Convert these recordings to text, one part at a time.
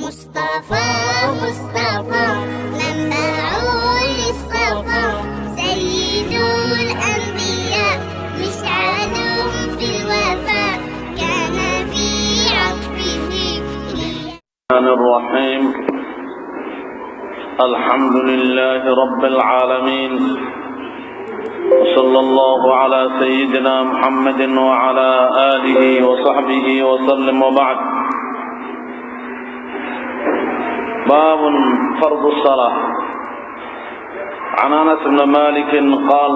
مصطفى مصطفى منبع للصفا، سيد الأنبياء مشعل في الوفاء، كان في عطفه. الرحمن الرحيم. الحمد لله رب العالمين، وصلى الله على سيدنا محمد وعلى آله وصحبه وسلم، وبعد. باب فرض الصلاة. عن أنس بن مالك قال: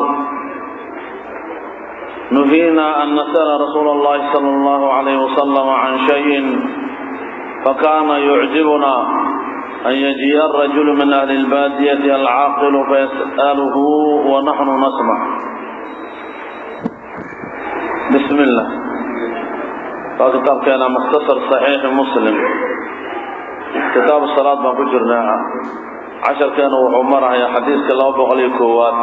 نهينا أن نسأل رسول الله صلى الله عليه وسلم عن شيء، فكان يعجبنا أن يجيء الرجل من أهل البادية العاقل فيسأله ونحن نسمع. بسم الله. كتاب كان مختصر صحيح مسلم، kitaab salaad baan ku jirnaa. Casharkeenu wuxuu marahayaa xadiiska 201aad,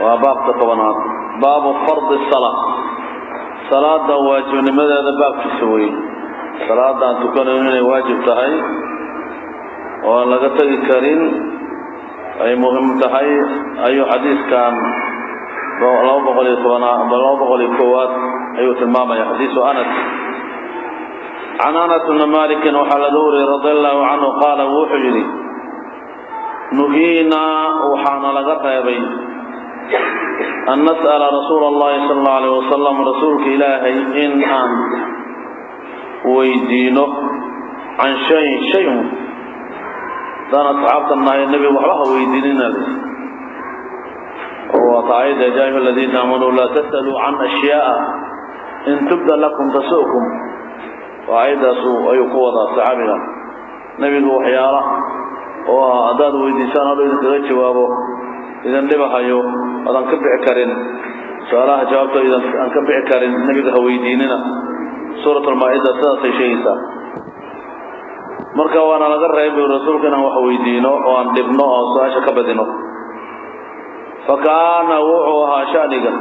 waa baabka 10aad, baabu fardi salaa, salaada waajibnimadeeda baabkiisa wey. Salaada aan tukanayo inay waajib tahay oo aan laga tegi karin, ay muhim tahay, ayuu xadiiskan 210aad, 201aad ayuu tilmaamaya. Xadiisu Anas. Can Anas bni Malikin waxaa laga wariyey, radi allahu canhu, qaala wuxuu yidhi: nuhiinaa, waxaana laga reebay, an nas'ala rasuula allahi sala allau alayh wasalam, rasuulka Ilaahay in aan weydiino, can shayin shay. Haddaan asxaabta nahay, nebiga waxba ha weydiinina. Waa ta aayadda: ya ayuha aladiina aamanuu laa tas'aluu can ashyaaa in tubda lakum tasu'kum. Waa aayaddaas ayuu ku wadaa saxaabigan. Nebigu waxyaala oo haddaad weydiisaan hadho idinkaga jawaabo idin dhibahayo, adan ka bixi karin su-aalaha jawaabto idan aan ka bixi karin, nebiga ha weydiinina. Suurat almaa-ida sidaasay sheegaysaa. Marka waana laga reebay rasuulka inaan wax weydiino oo aan dhibno oo su-aasha ka badino. Fa kaana, wuxuu ahaa shaniga,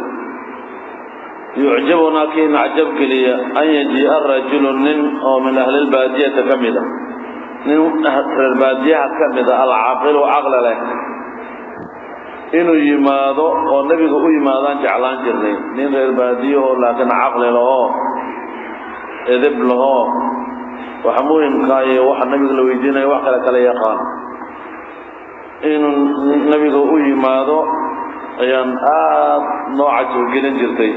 yucjibunaa, kii nacjab geliya, an yajii'a rajulu, nin oo min ahlilbaadiyata ka mida, nin reer baadiyaha ka mida, alcaaqilu, caqli leh, inuu yimaado oo nebiga u yimaadaan jeclaan jirnay. Nin reer baadiyaho laakiin caqli lahoo, edeb lahoo, waxa muhimkaa iyo waxa nebiga la weydiinayo wax kale kala yaqaan, inuu nebiga u yimaado ayaan aad noo cajabgelin jirtay,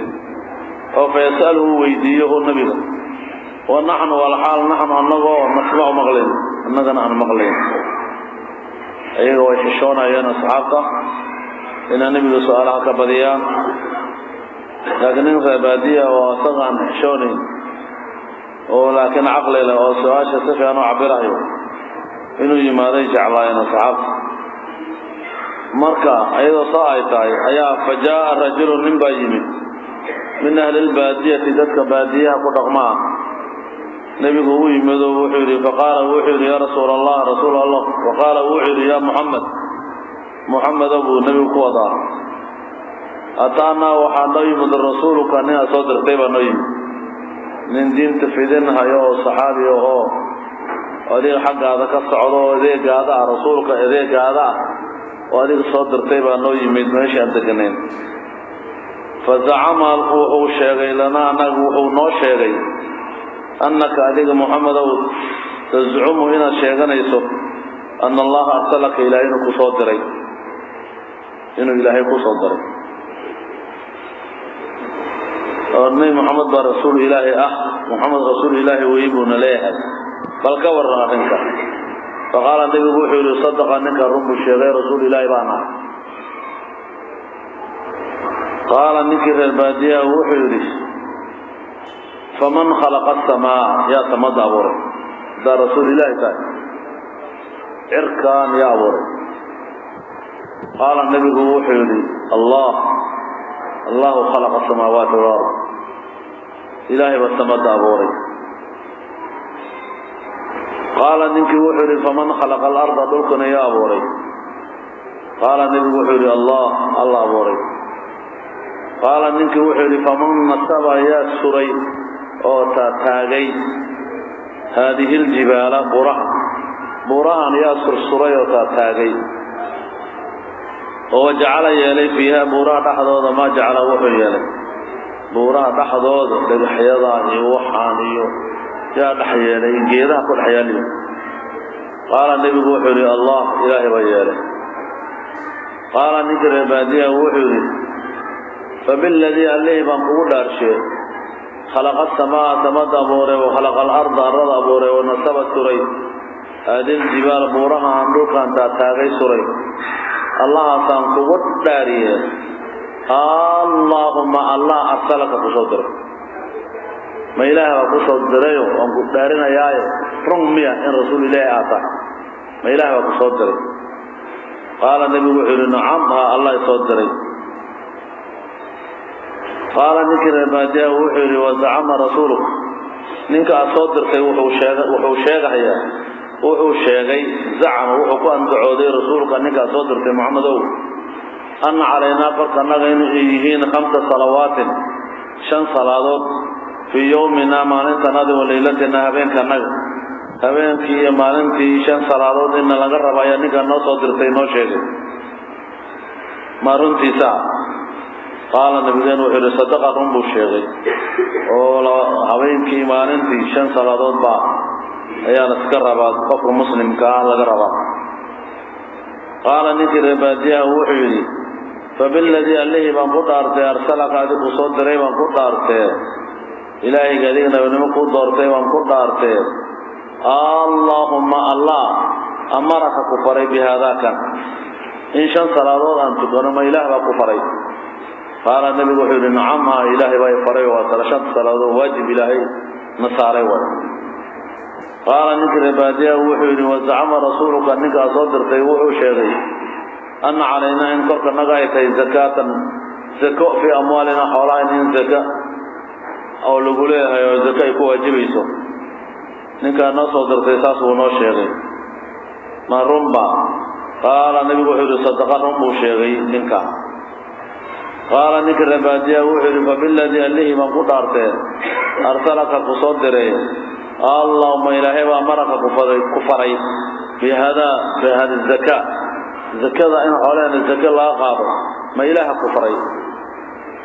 oo fa yas'aluhu, weydiiyo nebiga, wa naxnu, walxaal naxnu, annagoo, nasmacu, maqlayn, annagana aan maqlayn. Iyaga way xishoonayeen asxaabta inaa nebiga su-aalaha ka badiyaan, laakiin nin reebaadiya oo asaga aan xishoonayn oo laakiin caqli leh oo su-aasha si fiican u cabirayo inuu yimaaday jeclaayeen asxaabta. Marka iyadoo saa ay tahay ayaa fa jaa'a rajulu, nin baa yimid, min ahlilbaadiyati, dadka baadiyaha ku dhaqmaa, nebigu u yimid oo wuxuu yidhi, faqaala, wuxuu yidhi: yaa rasuul Allah, rasuul Allah. Faqaala, wuxuu yidhi: yaa Muxamed, Muxamedo buu nebigu ku wadaa, ataanaa, waxaa noo yimid, rasuuluka, nin aad soo dirtay baa noo yimid, nin diinta fidinhayo oo saxaabi ahoo adiga xaggaada ka socdo oo adeegaada ah, rasuulka adeegaada ah oo adiga soo dirtay baa noo yimid meeshii aan deganayn. Fa zacama, wuxuu sheegay, lanaa, anaga wuxuu noo sheegay, annaka, adiga Muxamedow, tascumu, inaad sheeganayso, ana Allaha arsalaka, Ilahay inuu ku soo diray, inuu Ilaahay ku soo diray, oo Nebi Moxamed baa rasuul Ilaahi ah, Moxamed rasuul Ilaahi wey buuna leeyahay. Bal ka warran arrinka. Faqaala, nebigu wuxuu yidhi: sadaqa, ninka run buu sheegay, rasuul Ilaahi baan ahay. Qaala, ninkii reer baadiyaha wuxuu yidhi: faman khalaqa asamaa? Yaa samada abuuray? Haddaa rasuul Ilaahi tahay, cirkaan yaa abuuray? Qaala, nebigu wuxuu yidhi: Allah, allahu khalaqa asamaawaati walard, Ilaahay baa samada abuuray. Qaala, ninkii wuxuu yidhi: faman khalaqa alarda? Dhulkana yaa abuuray? Qaala, nebigu wuxuu yidhi: Allah, alla abuuray. Qaala, ninkii wuxuu yidhi: faman nasaba? Yaa suray oo taataagay Haadihi aljibaala buraha, buurahan yaa sursuray oo taataagay, oo wajacala yeelay fiiha buuraha dhexdooda maa jacala wuxuu yeelay buuraha dhexdooda dhagaxyada iyo waxaan iyo yaa dhex yeelay geedaha ku dhex yaaliyo. Qaala nebigu wuxuu yidhi Allah, ilaahay baa yeelay. Qaala ninka reer baadiyaha wuxuu yidhi fabiladii allihii baan kugu dhaarshe khalaqa asamaa samada abuuray, wa khalaqa alarda arlada abuuray, wa nasaba suray haadihi aljibaal buuraha aan dhulkaan taataagay suray, allahaasaan kugu dhaariye allaahuma allah arsalaka kusoo diray, ma ilaahay baa kusoo dirayo waan ku dhaarinayaaye run miya in rasuul ilaahi aad tahay, ma ilaahay baa kusoo diray? Qaala nebigu wuxuu yidhi nacam, haa, allah isoo diray. Qaala ninkii reer baadiyaha wuxuu yidhi wazacama rasuuluk, ninka aad soo dirtay wuxuu sheegahayaa, wuxuu sheegay zacama wuxuu ku andacooday rasuulka ninka aad soo dirtay Muxamedow, anna calaynaa korkanaga inay yihiin 5 salawaatin, 5 salaadood fii yowmina maalintanadi wa laylatina habeenkanaga, habeenkii iyo maalintii 5 salaadood inna laga raba ayaa ninkaa noo soo dirtay noo sheegay, ma runtiisa? Qaala nabigeen wuxuu yidhi sadaqa, run buu sheegay, oo habeenkii maalintii 5 salaadood baa ayaa la iska rabaa qofka muslimka ah laga rabaa. Qaala ninkii reer baadiyaha wuxuu yidhi fabiladii allihii baan ku dhaartay arsalaka adigu soo diray baan ku dhaartee, ilaahayga adiga nabinimo kuu doortay baan ku dhaartee, allaahumma allah amaraka ku faray bihaadaakan in 5 salaadood aan tukano, ma ilaah baa ku faray? Qaala nebigu wuxuu yidhi nacam, haa, ilaahay baa i faray, waa 5 salaadood waajib ilaahay na saaray waay. Qaala ninkii reer baadiyaha wuxuu yidhi wazacama rasuuluka, ninkaa soo dirtay wuxuu sheegay anna calaynaa in korkanaga ay tahay zakaatan zako fii amwaalina xoolahayn in zaka oo lagu leeyahay oo zako ay ku waajibayso, ninkaa noo soo dirtay saas buu noo sheegay, ma runba? Qaala nebigu wuxuu yidhi sadaqa, run buu sheegay ninka. Qaala ninka reer baadiyaha wuxuu yidhi fabiladii allihii baan ku dhaartee arsalaka ku soo diray allahuma ilaahay baa maraka ku faray bihada bihadi zaka, zakada in xoolahena zake laga qaado ma ilaaha ku faray?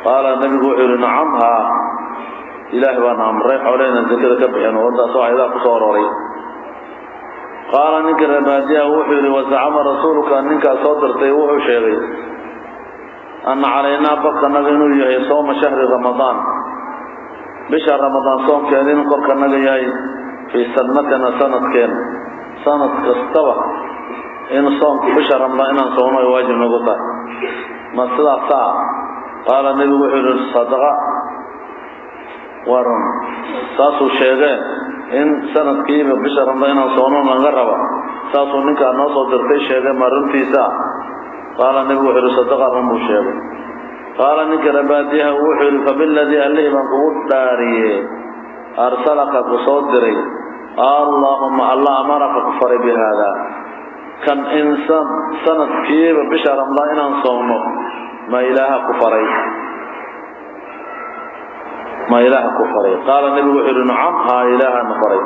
Qaala nebigu wuxuu yidhi nacam, haa, ilaahay baana amray xoolahena zakada ka bixin, waddaasoo ayadaha ku soo aroray. Qaala ninka reer baadiyaha wuxuu yidhi wazacama rasuulka, ninkaa soo dirtay wuxuu sheegay anna calaynaa korkanaga inuu yahay sooma shahri ramadaan, bisha ramadaan soomkeeda inuu korkanaga yahay fii sanatina sanadkeen, sanad kastaba in soomka bisha ramadaan inaan soomno ay waajib nagu tahay, ma sidaasaa? Qaala nebigu wuxuu yidhi sadaqa, waa run, saasuu sheegee in sanadkiiba bisha ramadaan inaan soomno laga raba, saasuu ninkaa noo soo dirtay sheegay, ma runtiisa? Qaala nebigu wuxuu yidhi sadaqa, run buu sheegay. Qaala ninka reer baadiyaha wuxuu yidhi fabiladii allihii baan kugu dhaariye arsalaka ku soo diray allaahuma allah amaraka ku faray bihaada kan in sanadkiiba bisha ramadaan inaan soomno, ma ilaaha ku faray? Ma ilaaha ku faray? Qaala nebigu wuxuu yidhi nacam, haa, ilaahana faray.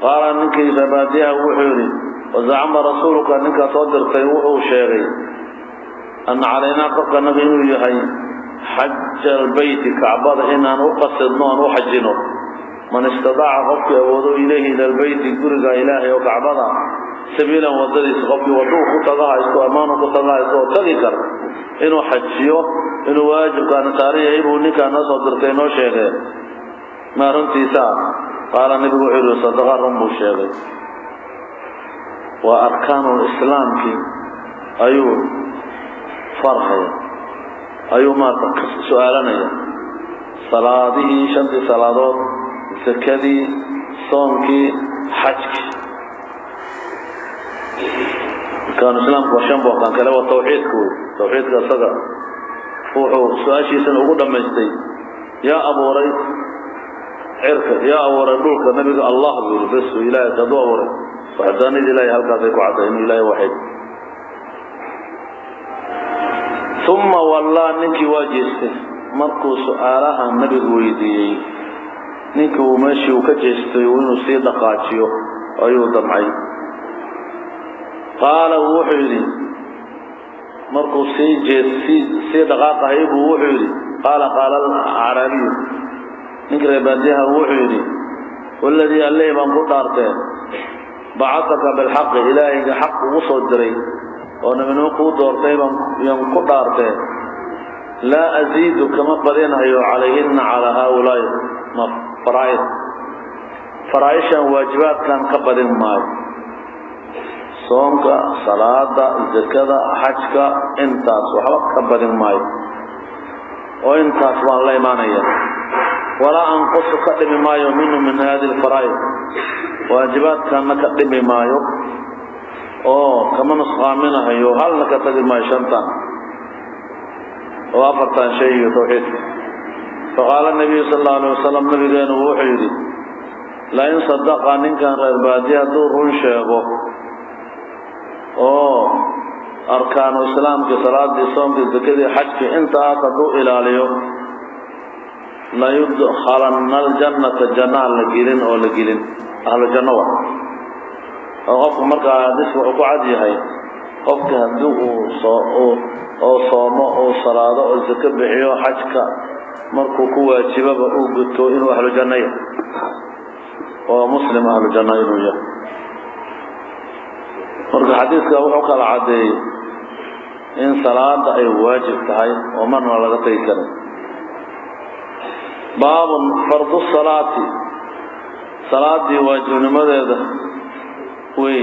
Qaala ninkii reer baadiyaha wuxuu yidhi wazacama rasuuluka, ninkaa soo dirtay wuxuu sheegay anna calaynaa korkanaga inuu yahay xaja albeyti, kacbada inaan u qasidno aan u xajino, man istadaaca qofkii awoodo ilayhi ila albeyti, guriga ilaahay oo kacbada sabiilan wadadiisa, qofkii waduu ku taga haysto ammaanu ku taga haysto oo tagi kara inuu xajiyo inuu waajibkaana saaran yahay buu ninkaa noo soo dirtay noo sheegee, ma runtiisa? Qaala nebigu wuxuu yidhi sadaqa, run buu sheegay. Waa arkaanul islaamkii ayuu farhaya, ayuu maarata ka su-aalanaya, salaadihii 5tii salaadood, zakadii, soonkii, xajkii. Arkaanu islaamku waa 5 buu, kan kale waa tawxiidka wey. Tawxiidka isaga wuxuu su-aashiisana ugu dhammaystay yaa abuuray cirka, yaa abuuray dhulka, nabiga allah buu yidhi, bes ilaahay kaduu abuuray, waxdaanida ilaahay halkaasay ku cadday inuu ilaahay waxid. Uma wallaa, ninkii waa jeestay markuu su-aalaha nabigu weydiiyey. Ninkii uu meeshii uu ka jeestay inuu sii dhaqaajiyo ayuu damcay. Qaala wuxuu yidhi markuu sii jees sii dhaqaaqahay buu wuxuu yidhi qaala qaala alcaraabiyu, ninka reer baadiyaha wuxuu yidhi waladii allihii baan ku dhaartee bacasaka bilxaqi, ilaahayga xaq ugu soo diray oo nabinimo kuu doortay baan yaan ku dhaartee laa aziidu kama badinhayo calayhina calaa haaulaa'i ma faraa'id, faraa'ishan waajibaadkan ka badin maayo, soonka, salaada, zakada, xajka, intaas waxba ka badin maayo oo intaas baan la imaanaya. Walaa anqusu ka dhimi maayo minhu min hadihi alfaraa'id, waajibaadkanna ka dhimi maayo oo kama nusqaaminahayo, halna ka tagi maayo shantan oo afartan shay iyo tawxiidka. Faqaala nabiyu sal allahu alayh wasalam, nabigeenu wuxuu yidhi lain sadaqa, ninkan reer baadiye hadduu run sheego oo arkaanu islaamkii, salaadii, soomkii, zakadii, xajkii intaas hadduu ilaaliyo, layudkhalanna aljannata, jannaha la gelin oo la gelin ahlu janno wa. Oo qofku markaa xadiisku wuxuu ku cad yahay qofka haddii uu soo oo soomo oo salaado oo zako bixiyo xajka markuu ku waajibaba uu guto inuu ahlu janno yahay, oo muslim ahlu janno inuu yahay. Marka xadiiska wuxuu kala caddeeyey in salaada ay waajib tahay oo marna laga tagi karin. Baabun fardu salaati, salaadii waajibnimadeeda wey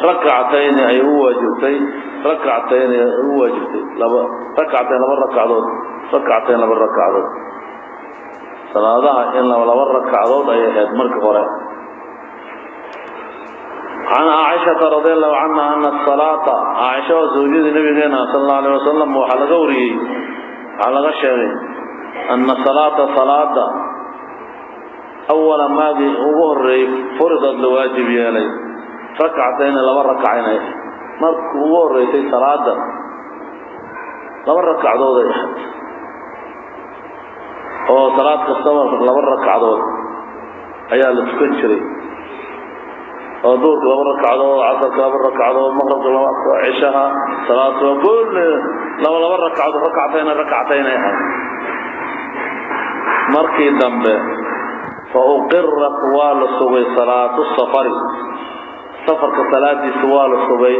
rakcatayni ay u waajibtay, rakcatayni ay u waajibtay laba rakcatayn, laba rakcadood, rakcatayn laba rakcadood. Salaadaha in laba rakcadood ay ahayd markii hore. Can Caaishata radi allahu canha ana asalaata, Caaisha oo zawjadii nabigeena sala allahu alayh wasalam waxaa laga wariyey, waxaa laga sheegay ana salaata, salaada awala maagii ugu horreeyey furidad la waajib yeelay rakcatayni laba rakca inay ahayd. Markii ugu horreysay salaada laba rakcadood ay ahayd, oo salaad kastaba laba rakcadood ayaa la tukan jiray, oo duhurka laba rakcadood, casarka laba rakcadood, maqribka laba, cishaha, salaad kulli laba laba rakcadood, rakcatayna rakcatayn ay ahayd. Markii dambe fa uqirat waa la sugay salaatu safari, safarka salaadiisa waa la sugay,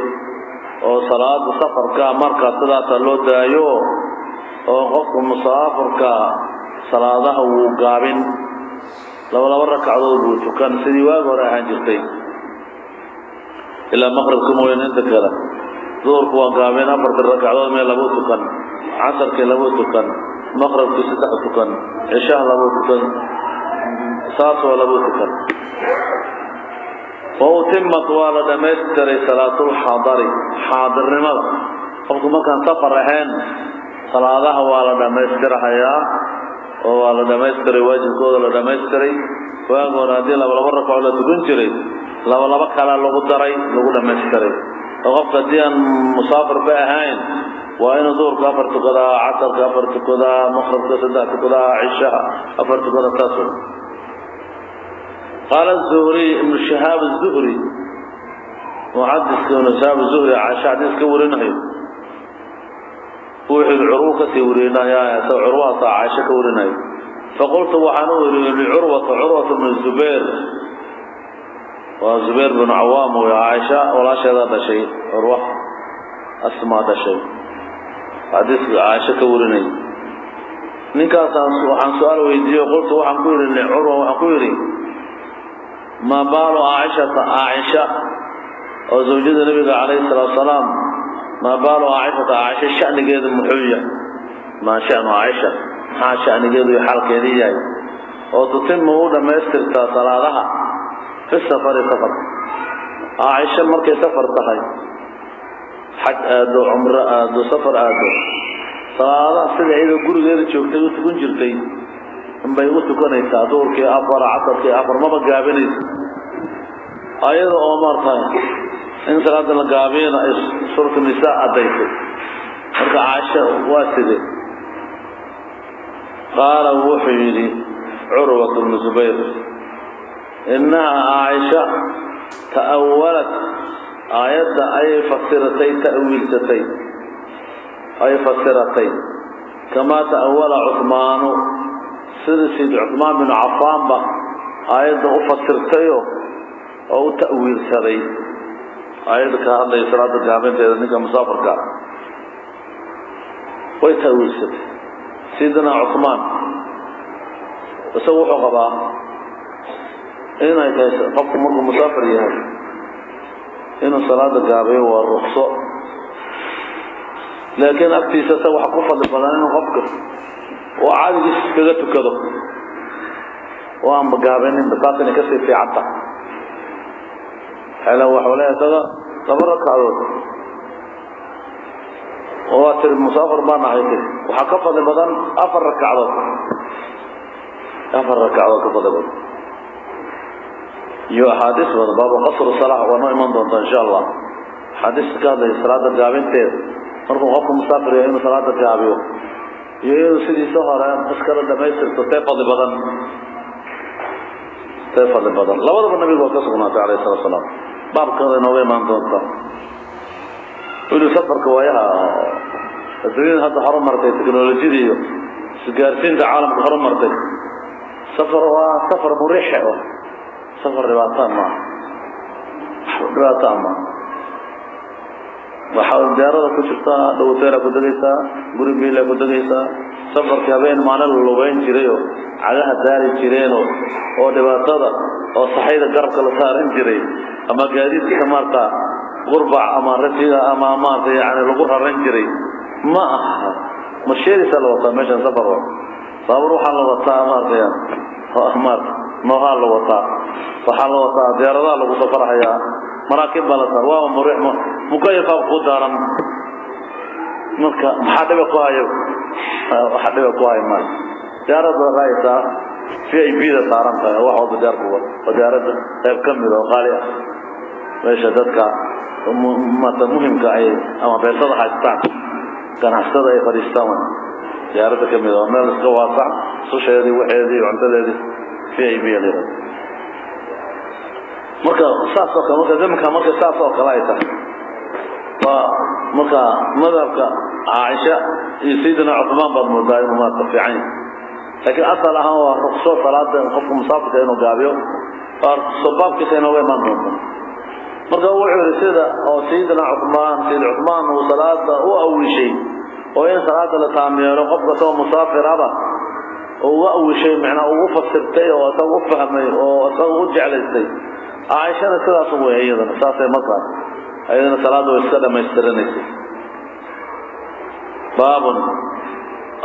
oo salaada safarka markaa sidaasa loo daayo oo qofka musaafirka salaadaha wuu gaabin, laba laba rakcadood buu tukan sidii waagi hore ahaan jirtay, ilaa maqribka mooyane inta kale. Duhurku waa gaabin, afartii rakcadood meel labu tukan, casarkii labu tukan, maqribkii saddex tukan, cishaha labu tukan, saas waa labu tukan. Wa utimat waa la dhamaystiray salaatulxadari, xaadirnimada qofku markaan safar ahayn salaadaha waa la dhamaystirahayaa oo waa la dhamaystiray, waajibkooda la dhamaystiray. Waagi hore haddii laba laba rakco la tukan jiray, laba laba kalaa lagu daray, lagu dhamaystiray. Oo qofka haddii aan musaafirba ahayn waa inuu duhurka afar tukadaa, casarka afar tukadaa, maqribka saddex tukadaa, cishaha afar tukadaa, saas wey. Qaala Zuhriy, Ibnu Shahaab Zuhri, muxadiska Ibnu Shahaab Zuhri Caasha xadiis ka warinayo, wuxuu yidhi Curwo kasii warinaya, Curwahaasaa Caasha ka warinayo. Faqultu waxaan u iri licurwata, Curwata bnu Zubayr, waa Zubayr bnu Cawaam wey, Caaisha walaasheedaa dhashay, Curwa Asmaa dhashay, xadiiska Caaisha ka warinay. Ninkaasaan waxaan su-aal weydiiyo, qultu waxaan ku yidhi licurwa, waxaan ku yidhi maa baalu Caaishata, Caaisha oo zawjada nabiga calayhi salaatu wasalaam, maa baalu Caaishata, Caaisha sha'nigeedu muxuu yahay? Maa sha'nu Caaisha, maxaa sha'nigeedu iyo xaalkeedii yahay oo tutimu u dhammaystirtaa salaadaha fi safari, safarka? Caaisha markay safar tahay, xaj aado, cumro aado, safar aado, salaadaha sida iyadoo gurigeeda joogtay u tukan jirtay inbay u tukanaysaa, duhurkii afar, casarkii afar, maba gaabinayso, ayada oo maarata in salaada la gaabiyana ay suuratu nisaa caddaysay. Marka Caaisha waa sidee? Qaala wuxuu yidhi Curwat bnu Zubayr. Innahaa Caaisha ta'awalat, aayadda ayay fasiratay, ta'wiilsatay, ay fasiratay, kamaa ta'awala Cuhmaanu, sida Sayid Cuhmaan binu Cafaanba aayadda u fasirtayo oo u ta'wiilsaday aayadda ka hadlaya salaada gaabinteeda ninka musaafarka ah way ta'wiilsatay. Sayidina Cuhmaan isagu wuxuu qabaa inay tahay qofku markuu musaafir yahay inuu salaada gaabiyo waa rukso, laakiin agtiisa se waxa ku fadli badan inuu qofka oo caadigiis iskaga tukado oo aanba gaabininba, taas inay kasii fiican tahay. Xelan waxuu leeyahay isaga 2 rakcadood oo waa tiri musaafir baan ahay tiri, waxaa ka fadli badan 4 rakcadood, 4 rakcadood ka fadli badan. Iyo axaadiis badan, baabu qasru salaa waa noo iman doontaa insha Allah, axaadiista ka hadlaya salaada gaabinteeda markuu qofku musaafir yahay inuu salaada gaabiyo iyo inuu sidiisa hore iskala dhamaystirto, tee fadli badan, tee fadli badan. Labadaba nabigu waa ka sugnaatay alayhi salatu wasalaam, baabkooda inooga imaan doonta. Weli safarka waayaha adduunyada hadda horumartay, teknolojiyada iyo isgaarsiinta caalamka horumartay, safar waa safar muriixe oo safar dhibaataan maaha, dhibaataan maaha. Waxaa diyaarada ku jirtaa, dhowteela ku degaysaa, guri biila ku degaysaa. Safarkii habeen maalin la lugeyn jirayoo cagaha daari jireenoo oo dhibaatada oo saxayda garabka la saaran jiray ama gaadiidka maarta qurbac ama rasiga ama maarta yani lagu raran jiray ma aha. Masheerisaa la wataa meeshan safar wa baabuur waxaa la wataa maarta maarta noohaa la wataa, waxaa la wataa diyaaradaha lagu safarhayaa, maraakiib baa la saar, waa muriix mukayafaa ku daaran. Marka maxaa dhiba ku hayo? Waxa dhiba ku hayo maayo. Diyaarad baa raaysaa, VIP da saaran tahay, wax walba diyaar kuwa oo diyaaradda qayb ka mid oo qaali ah, meesha dadka maata muhimka ay ama beesada haystaan, ganacsatada ay fadhiistaan way diyaaradda ka mid oo meel iska waasac, susheedii waxeedii cuntadeedii VIP la yidhahdo. Marka saas oo kale, marka zamanka marka saas oo kale ay tahay, waa marka madhabka Caaisha iyo Sayidina Cuthmaan baad moodaa inuu maarta fiican yahay, laakiin asal ahaan waa ruqso salaada qofka musaafirka inuu gaabiyo, waa ruqso, baabkiisa inooga imaan doonto. Marka wuxuu yidhi sida oo Sayidina Cuthmaan, Sayid Cuthmaan uu salaada u awishay oo in salaada la taam yeelo qof kastoo musaafir aba uga awishay, macnaa ugu fasirtay oo isaga u fahmay oo isaga u jeclaystay, Caaishana sidaas way iyadana saasay markaa iyadana salaada way iska dhamaystiranaysay. Baabun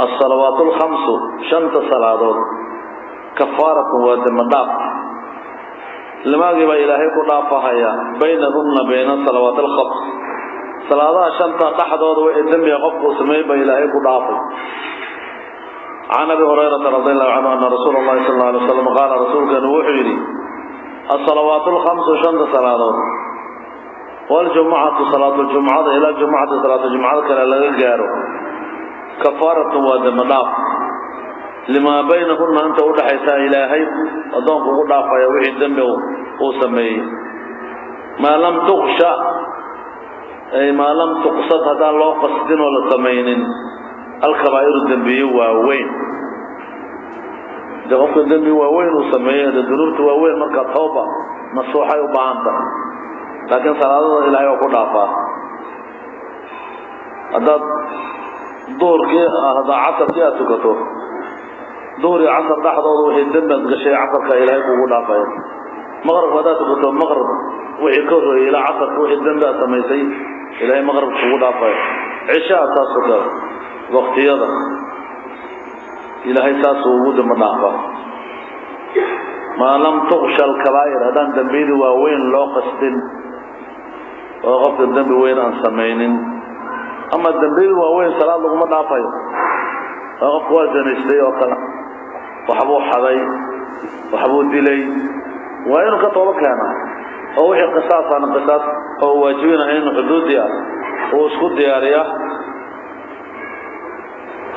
asalawaat alkhamsu, shanta salaadood kafaaratun waa dembi dhaaf, limaagii baa Ilaahay ku dhaafahaya, baynahunna bayna salawaat alkhams, salaadaha shanta dhexdooda wixii dembiga qofku uu sameeyey baa Ilaahay ku dhaafay. Can Abi Hurayrata radi allahu canhu ana rasuula allahi sal alla alay waslam qaala, rasuulkeenu wuxuu yidhi: asalawaat alkhamsu, shanta salaadood, waljumucatu, salaatuljumcada, ilaa jumucati, salaatuljumcada kale laga gaaro, kafaaratun waa dembi dhaaf, limaa baynahunna, inta udhaxaysaa Ilaahay addoonku ugu dhaafaya wixii dembi uu sameeyey, maa lam tuksha, ay maa lam tuqsad, haddaan loo qasdin oo la samaynin alkabaa'iru, dembiye waaweyn. De qofka dembi waaweyn uu sameeyey, de dunuubta waaweyn marka tawba nasuuxay u baahan tahay, laakiin salaadada Ilahay waa ku dhaafaa. Haddaad duhurkii, haddaa casarkii aad tukato, duhur iyo casar dhexdooda wixii dembi aad gashay casarka Ilaahay kugu dhaafaya. Maqribka haddaad tukato, maqrib wixii ka horreeyey ilaa casarka wixii dembi aad samaysay Ilaahay maqribka kugu dhaafaya. Cishaa saasoo kale, waqtiyada Ilaahay saasuu ugu dembi dhaafaa, maa lam tuksha alkabaa'ir, haddaan dembiyadii waaweyn loo qasdin oo qofka dembi weyn aan samaynin. Ama dembiyada waaweyn salaad laguma dhaafayo, oo qofku waa zanaystay oo kale, waxbuu xaday, waxbuu dilay, waa inuu ka toobo keenaa oo wixii qisaasana qisaas oo waajibinahay inuu xuduudi ah uu isku diyaariyaa,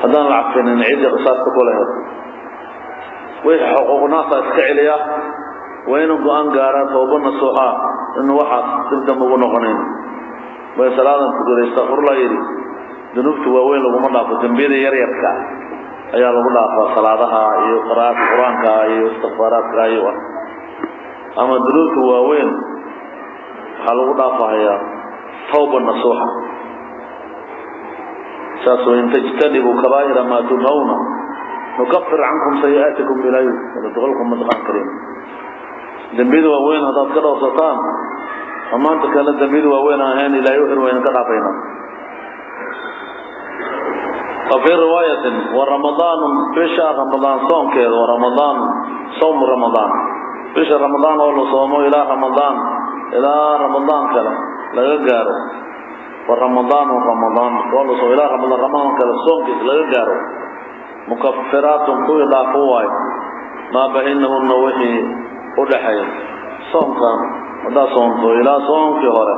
haddaan la cafinin ciddii qisaasta ku lahayd. Wixii xuquuq naasa iska celiya, waa inuu go-aan gaaraa tooba nasuuxa inuu waxaas dib dambe ugu noqonayn. Way salaadan tukaday, istakfirullah yidhi. Dunuubta waaweyn laguma dhaafo, dembiyada yaryarka ayaa lagu dhaafaa, salaadaha iyo qiraa'adka qur-aanka iyo istikfaaraadka iyo ama dunuubta waaweyn waxaa lagu dhaafahayaa tawba nasuuxa. Saas in tajtanibuu kabaa'ira maa tunhawna nukafir cankum sayi'aatikum ilaa wadkhulkum madqan kariim. Dembiyada waaweyn haddaad ka dhowrsataan, xumaanta kale dembiyada waaweyn aan ahayn ilaahay wuxuu wayna ka dhaafaynaa. وفي رواية ورمضان بشا رمضان صوم كذا، ورمضان صوم رمضان بشا رمضان ولا صومه إلى رمضان، إلى رمضان كذا لا يجاره. ورمضان رمضان ولا صوم إلى رمضان، رمضان كذا صوم كذا لا يجاره. مكفرات كل لا قوة ما بينهن وحي ودحي صوم كان ودا صوم إلى صوم في هرة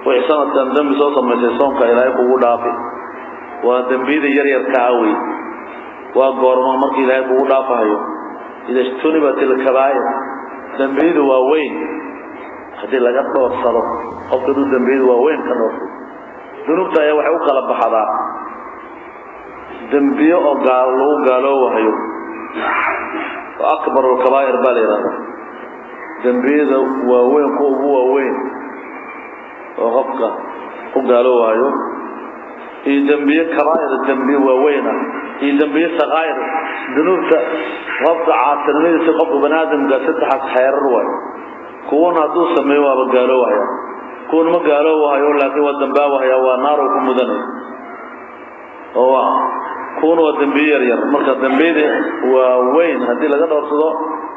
وإحسان التندم صوم مثل صوم كإلى يقول دافي. Waa dembiyada yaryarka ah wey. Waa goorma marka ilaahay kugu dhaafahayo? Ida ijtunibat ilkabaa'ir, dembiyada waaweyn haddii laga dhoorsado. Qofka hadduu dembiyada waaweyn ka dhoorsado, dunuubta ayaa waxay u kala baxdaa dembiyo oo gaal lagu gaaloowahayo, oo akbar alkabaa'ir baa la yidhahdaa, dembiyada waaweyn kuwa ugu waaweyn oo qofka ku gaaloowahayo, iyo dembiye kabaa'ir, dembiye waaweyn ah, iyo dembiye sakaa'ir. Dunuubta qofka caasinimadiisa, qofka bani aadamka saddexaas xeerar waayo. Kuwana hadduu sameeyo waaba gaaloowahaya, kuwana ma gaaloowahayo laakiin waa dambaawahaya, waa naar uu ku mudanaya, oo kuwana waa dembiye yaryar. Marka dembiyada waaweyn haddii laga dhowrsado,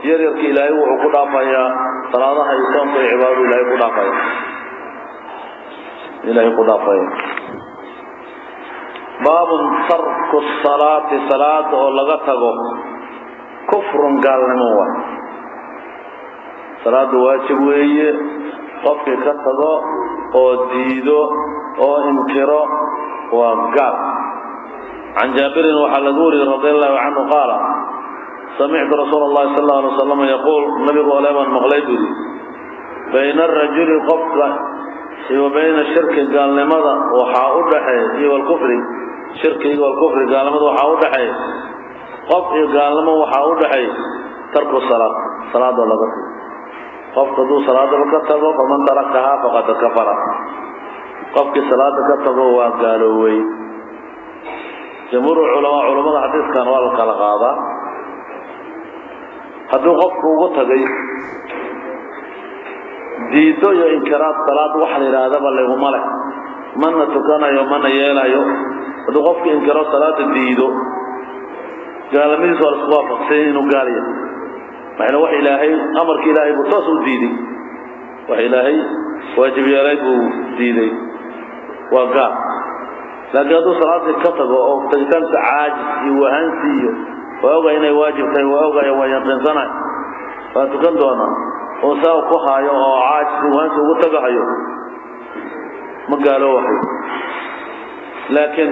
yaryarka ilaahay wuxuu ku dhaafayaa salaadaha iyo soonka iyo cibaadadu ilaahay ku dhaafaya, ilaahay ku dhaafaya. Baab tarku salaati, salaada oo laga tago kufrun, gaalnimo waay. Salaada waajib weeye, qofkii ka tago oo diido oo inkiro waa gaal. Can Jaabirin waxaa lagu wariyey radi allahu canhu qaala samictu rasuula allahi sal alla alay wasalam yaquul, nabigu ole baan maqlay buu yidhi, bayna arajuli qofka iyo bayna shirki gaalnimada waxaa u dhaxeeya, iyo walkufri, shirki iyo walkufri gaalnimada waxaa u dhaxeeya, qof iyo gaalnimo waxaa u dhaxeeya tarku salaad, salaadoo laga tago. Qofka hadduu salaadaba ka tago, faman tarakahaa faqad kafara, qofkii salaada ka tago waa gaaloowey. Jamhuur culamaa, culamada xadiiskan waa la kala qaadaa. Hadduu qofku ugu tagay diido iyo inkiraad, salaad waxa la yidhaahdaba laguma leh, mana tukanayo mana yeelayo, hadduu qofku inkiro salaada diido, gaalnimadiisa waa laisku waafaqsanya inuu gaal yahay. Maxayna wax ilaahay amarka ilaahay buu toos u diiday, wax ilaahay waajib yeelay buu diiday, waa gaal. Laakiin hadduu salaadii ka tago oo tagitaanka caajis iyo wahansi iyo waa ogay inay waajib tahay, waa ogaya, waa yaqiinsanay, waa tukan doonaa, oo saa ku haayo oo caajis iyo wahansi ugu tagahayo, ma gaaloowahayo, laakiin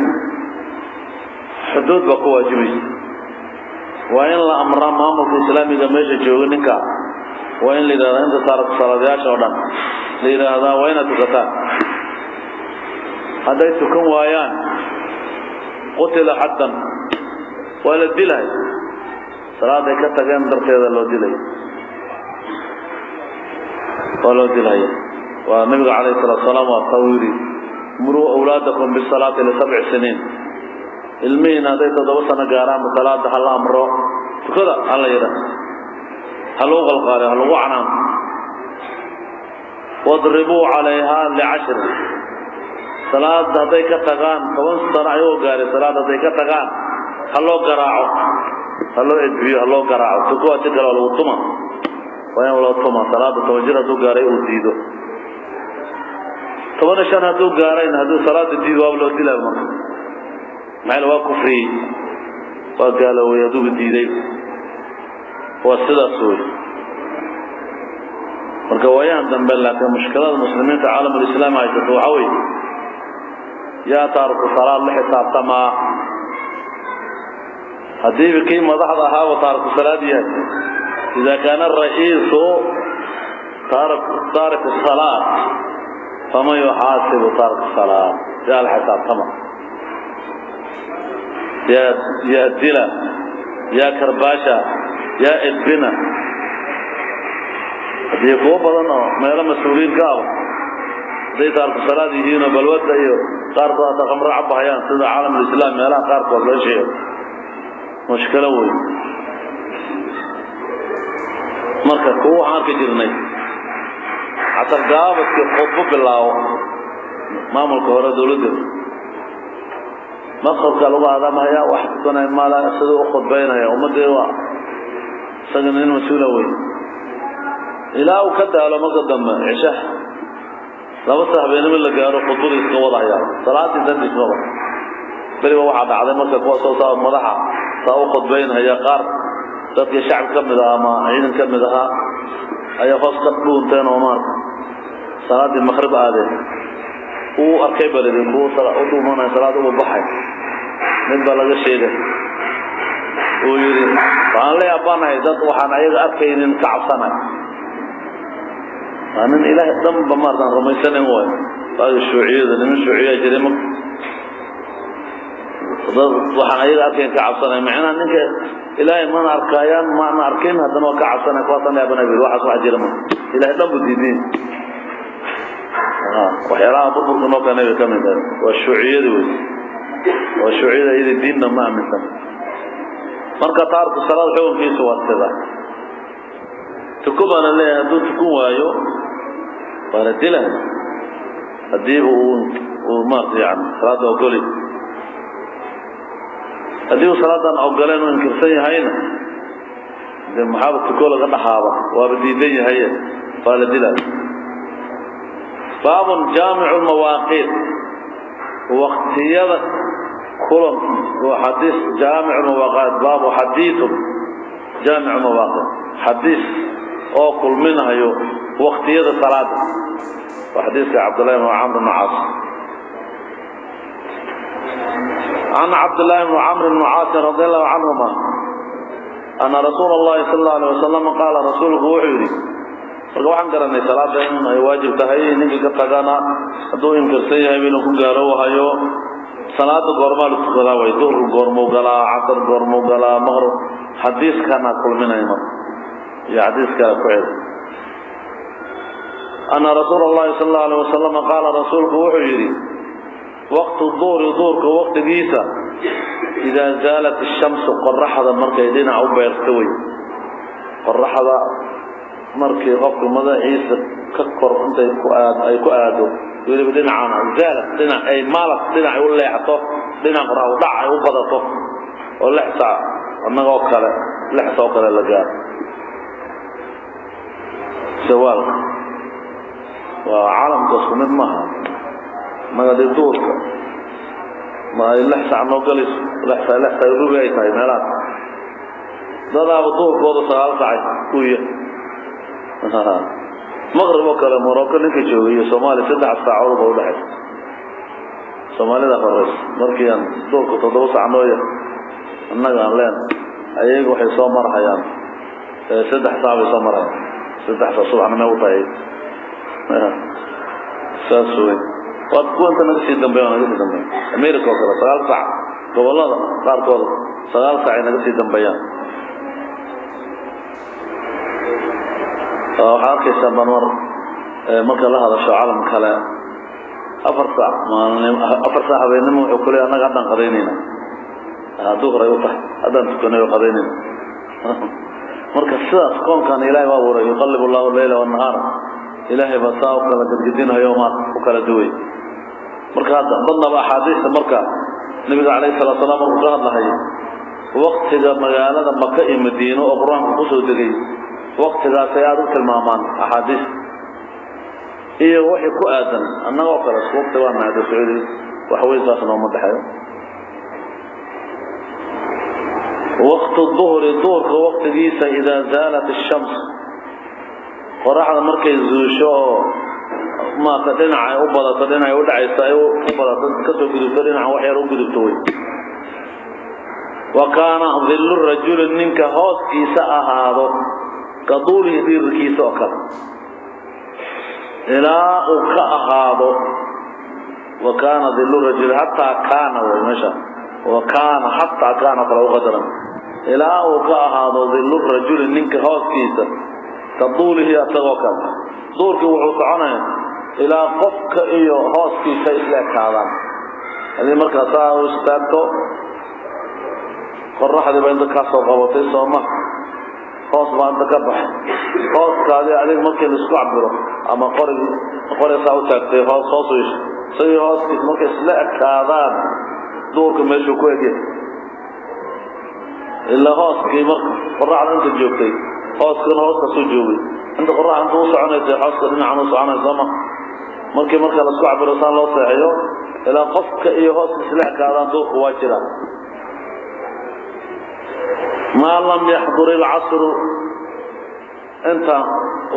xuduud baa ku waajibaysa. Waa in la amraa maamulka islaamiga meesha jooga ninka, waa in la yidhahdaa inta taarku salaadayaasha oo dhan la yidhaahdaa waa inaad tukataan. Hadday tukan waayaan qutila xaddan, waa la dilay, salaaday ka tageen darteeda loo dilay, waa loo dilaya. Waa nabiga calayhi salaatu wasalaam waa taa yidhi muruu awlaadakum bisalaati lisabci siniin, ilmihiina hadday 7 sano gaaraanba salaada ha la amro, tukada ha la yidhaah, ha lagu qalqaaliyo, ha lagu canaano. Wadribuu calayhaa licashrin, salaada hadday ka tagaan 10 sano ayagoo gaaray, salaada hadday ka tagaan ha loo garaaco, ha loo edbiyo, ha loo garaaco. Tuko waa si kale waa lagu tuma, waa in loo tuma. Salaada 10 jir hadduu gaaray uu diido, 15 hadduu gaarayna hadduu salaada diido waaba loo dilaa. Marka maxaa waa kufriyey, waa gaaloowey hadduuba diiday, waa sidaas wey. Marka waayahan dambe laakiin mushkilada muslimiinta caalamulislaam haysato waxaa weeye yaa taariku salaad la xisaabtamaa. Haddii kii madaxda ahaaba taariku salaad yahay, idaa kaana ara'iisu taariku salaat faman yuxaasibu taariku salaat? Yaa la xisaabtama, yaa dila, yaa karbaasha, yaa edbina. Haddii kuwo badan oo meelo mas-uuliyiin ka aba hadday taariku salaad yihiinoo balwadda iyo qaarkood hadda khamro cabahayaan, sida caalamulislaam meelaha qaarkood loo sheego, mushkilo weyn. Marka kuwo waxaan arki jirnay casargaabadkii khudbo bilaabo maamulka hore dawladda, maqribka lagu aadamaya wax tukanaya mala, siduu u khudbaynaya ummadii waa isaga nin mas-uula wey, ilaa uu ka daalo. Marka dambe cishaha 2 sax habeenimo la gaaro, khudbadu iska wadahayaa, salaadii dantiis maba. Beriba waxaa dhacday marka kuwa soo saa madaxa saa u khudbaynhaya, qaar dadkii shacab ka mid aha ama ciidan ka mid ahaa ayaa hoos ka dhuunteen oo maarka salaadii maqrib aadeen. Uu arkay balidi kuwa u dhuumanaya salaad uba baxay. Mid baa laga sheegay, uu yidhi waxaan la yaabanahay dad waxaan ayaga arkaynin ka cabsanay, waa nin ilaahay dhanba maartaan rumaysanayn waayo. Waaga shuuciyada niman shuuciyaa jiray, marka dad waxaan ayaga arkayn ka cabsanay, macnaha ninka ilaahay mana arkaayaan, maana arkin, haddana waa ka cabsanay. Kuwaasaan la yaabanay bui, waxaas wax jira ma, ilaahay dhan buu diidiin. Waxyaalaha burburka noo keenay bay ka mid tahay, waa shuuciyada wey, waa shuuciyada iyada diinna ma aaminsan. Marka taarku salaad xukunkiisu waa sida tuko baana leeyahay, hadduu tukun waayo waa la dilaya, haddiiba uu maarata yani salaadda ogoli. Haddii uu salaadan ogoleen uu inkirsan yahayna, dee maxaaba tuko laga dhaxaaba, waaba diidan yahaye, waa la dilaya. Baabun jaamicu lmawaaqiit, waqtiyada kulan, waa xadiis jaamicu lmawaaqiit. Baabu xadiiun jaamicu mawaaqiit, xadiis oo kulminayo waqtiyada salaada, waa xadiiska Cabdullahi bn Camr bn Caas. Can Cabdillahi bni Camr bni Caasin radi allahu canhuma ana rasuula allahi sala allau alay wasalam qaala, rasuulku wuxuu yidhi. Marka waxaan garanay salaada in ay waajib tahay, ninka ka tagana hadduu inkirsan yahay inuu ku gaaloowahayo. Salaada goormaa la tukadaa? Way duhur goormuu galaa, casar goormuu galaa, maqrib? Xadiiskana kulminay marka iyo xadiis kale ku xig. Ana rasuula allahi sala allau alay wasalam qaala, rasuulku wuxuu yidhi: waqtu duhri, duhurka waqtigiisa, idaa zaalat ishamsu, qoraxda markay dhinac u beerto wey, qoraxda markii qofka madaxiisa ka kor intay ku aad ay ku aado, weliba dhinacana zaalat dhinac ay maalat, dhinac ay u leexato, dhinac qorax u dhac ay u badato, oo 6 saac annagoo kale 6 saac oo kale la gaaro zawaalka. Waa caalamka isku mid maaha, magadii duhurka ma ay 6 saac noo galayso, 6 saac, 6 saac rubi ay tahay meelahaas. Dadaaba duhurkooda 9 saacay uu yahay. Maqrib oo kale Morocco ninka joogay iyo Soomaaliya 3 saacood ba udhexaysa, Soomaalida horeysa. Markii aan duhurka 7 saac noo yahay annaga aan leen, ayaga waxay soo marhayaan 3 saac bay soo marhayaan, 3 saac subaxnimo u tahay. Saas wey, waa kuwa inta naga sii dambeeya, naga sii dambeeya. America oo kale 9 saac, gobollada qaarkood 9 saac ay naga sii dambeeyaan. Waxaa arkaysaa marmar marka la hadasho caalam kale 4 saac maalinimo, 4 saac habeenimo, wuxuu ku leeyahay annaga haddaan qadaynayna, duhur ay u tahay, haddaan tukanay oo qadaynayna. Marka sidaas koonkan ilaahay baa abuuray, yuqallibu allahu leyla wannahaara, ilaahay baa saa u kala gadgadinayo, ma u kala duway. Marka hadda badnaba axaadiista marka nabiga calayhi salatu salaam markuu ka hadlahayo waqtiga magaalada Maka iyo Madiino oo qur-aanku kusoo degay, waqtigaasay aada u tilmaamaan axaadiis iyo wixii ku aadan. Annagoo kale isku waqti baa nahay, Sacuudi wax weyn saas nooma dhexeeyo. Waqtu duhri, duhurka waqtigiisa, idaa zaalat ishams, qoraxda markay zuusho oo maarata dhinac ay u badato, dhinac ay u dhacayso ay u badato, kasoo gudubto dhinaca wax yar u gudubto wey. Wa kaana dillu rajuli ninka hooskiisa ahaado ka duulihi dhirirkiisa oo kale ilaa uu ka ahaado. Wa kaana dillu rajuli hataa kaana way meesha wa kaana hataa kaana kala u qadaran ilaa uu ka ahaado dillu rajuli ninka hooskiisa ka duulihi asagoo kale. Duurkii wuxuu soconaya ilaa qofka iyo hooskiisa isla ekaadaan. Haddii markaa saa u istaagto qoraxdii baa inta kaa soo qabatay sooma, hoos baa inta ka baxay hooskaadii adiga markii laisku cabiro ama qorig qori saa u taagtay hoos hoos u yeeshay isagii hooskiisa markay isla ekaadaan duurka meeshuu ku egyahay ilaa hooskii marka qoraxda inta joogtay hooskana hooskaasuu joogay inta qoraxda inta u soconaysay hooska dhinacan u soconay sooma. Markii marka laisku cabiro saan loo seexiyo ilaa qofka iyo hooska isla ekaadaan duurku waa jira. Maa lam yaxdur ilcasru inta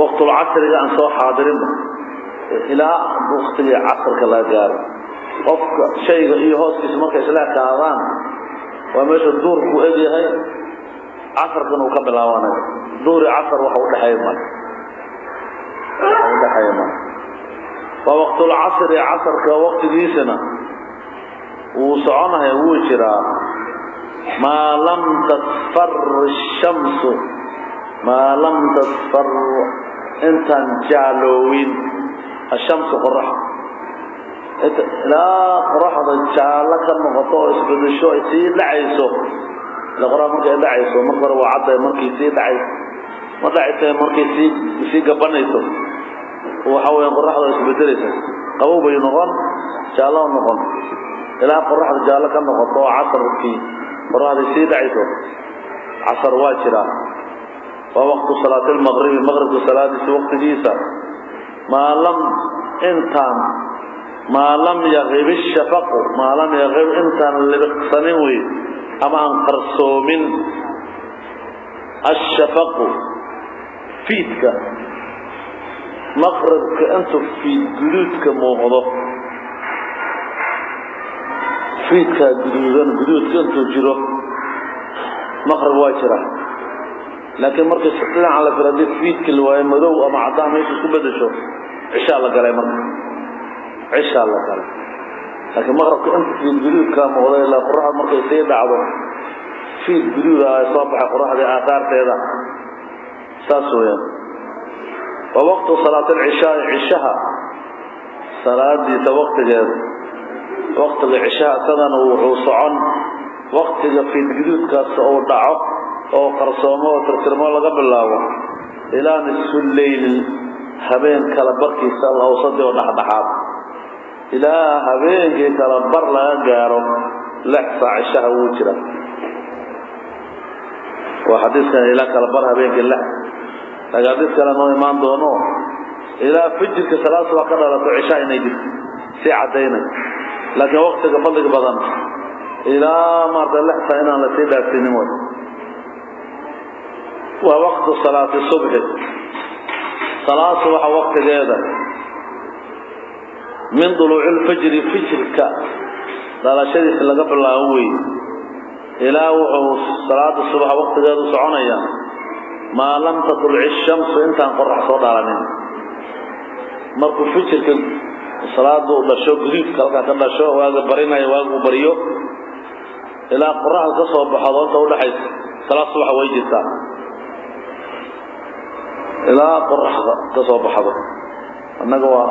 waqtulcasriga aan soo xaadirinba ilaa waqtigii casrka laga gaaro qofka shayga iyo hooskiisa markay isla ekaadaan waa meesha duurku egyahay casarkan uu ka bilaabanayo. Duuri casar waxa udhexeeya male, waxa udhexeeya male. Waa waqtulcasri casarka waqtigiisana wuu soconaya wuu jiraa. Maa lam tasfar shamsu maa lam tasfar intaan jaaloowin ashamsu qorax ilaa qoraxda jaallo ka noqoto oo isbedesho ay sii dhacayso. Ila qorax markay dhacayso marka hore waa cadday, markay sii dhacayso ma dhacaysa, markay sii gabanayso waxa weeyaan qoraxda isbedelaysa qabow bay noqon jaallo noqon ilaa qoraxda jaallo ka noqoto oo casarkii qoraxda sii dhacayso casar waa jiraa. Waa waqtu salaati almaqribi maqribka salaadiisa waqtigiisa maa lam intaan maa lam yaqib ishafaqu maa lam yaqib intaan libiqsanin wey ama aan qarsoomin ashafaqu fiidka maqribka intuu fiid guduudka muuqdo fiidkaa guduudan guduudka intuu jiro maqrib waa jira. Laakiin markii dhinaca la firo haddii fiidka la waayo madow ama caddaan meesha isku bedesho cishaa la galay, marka cishaa la galay. Laakiin maqribka inta fiid guduudkaa muuqdo ilaa qoraxda markay sii dhacdo fiid guduuda ay soo baxay qoraxdii aathaarteeda saas weeyaan. Wa waqtu salaati alcishaai cishaha salaadiisa waqtigeeda waqtiga cishaha isagana wuxuu socon waqtiga fiid guduudkaas uu dhaco oo qarsoomo oo tirtirmo laga bilaabo ilaa nisfu leyl habeen kala barkiisa alawsadi oo dhexdhexaad ilaa habeenkii kala bar laga gaaro 6 saac cishaha wuu jira. Waa xadiiskan ilaa kala bar habeenkii 6, laakiin xadiis kale noo imaan doono ilaa fajirka salaad subax ka dhalato cishaa inay jirto sii caddaynay. Laakiin waqtiga fadliga badan ilaa maarata 6 saac inaan lasii dhaafsinin way. Waa waqtu salaati subxi salaad subaxa waqtigeeda min duluuci lfajri fijirka dhalashadiisa laga bilaabo wey ilaa wuxuu salaada subaxa waqtigeedu soconaya maa lam tatluci shamsu intaan qorax soo dhalanin. Markuu fijirka salaadu dhasho guduudka halkaa ka dhasho waaga barinayo waagu bariyo ilaa qoraxda ka soo baxdo inta udhaxaysa salaad subaxa way jirtaa ilaa qoraxda ka soo baxdo. Annaga waa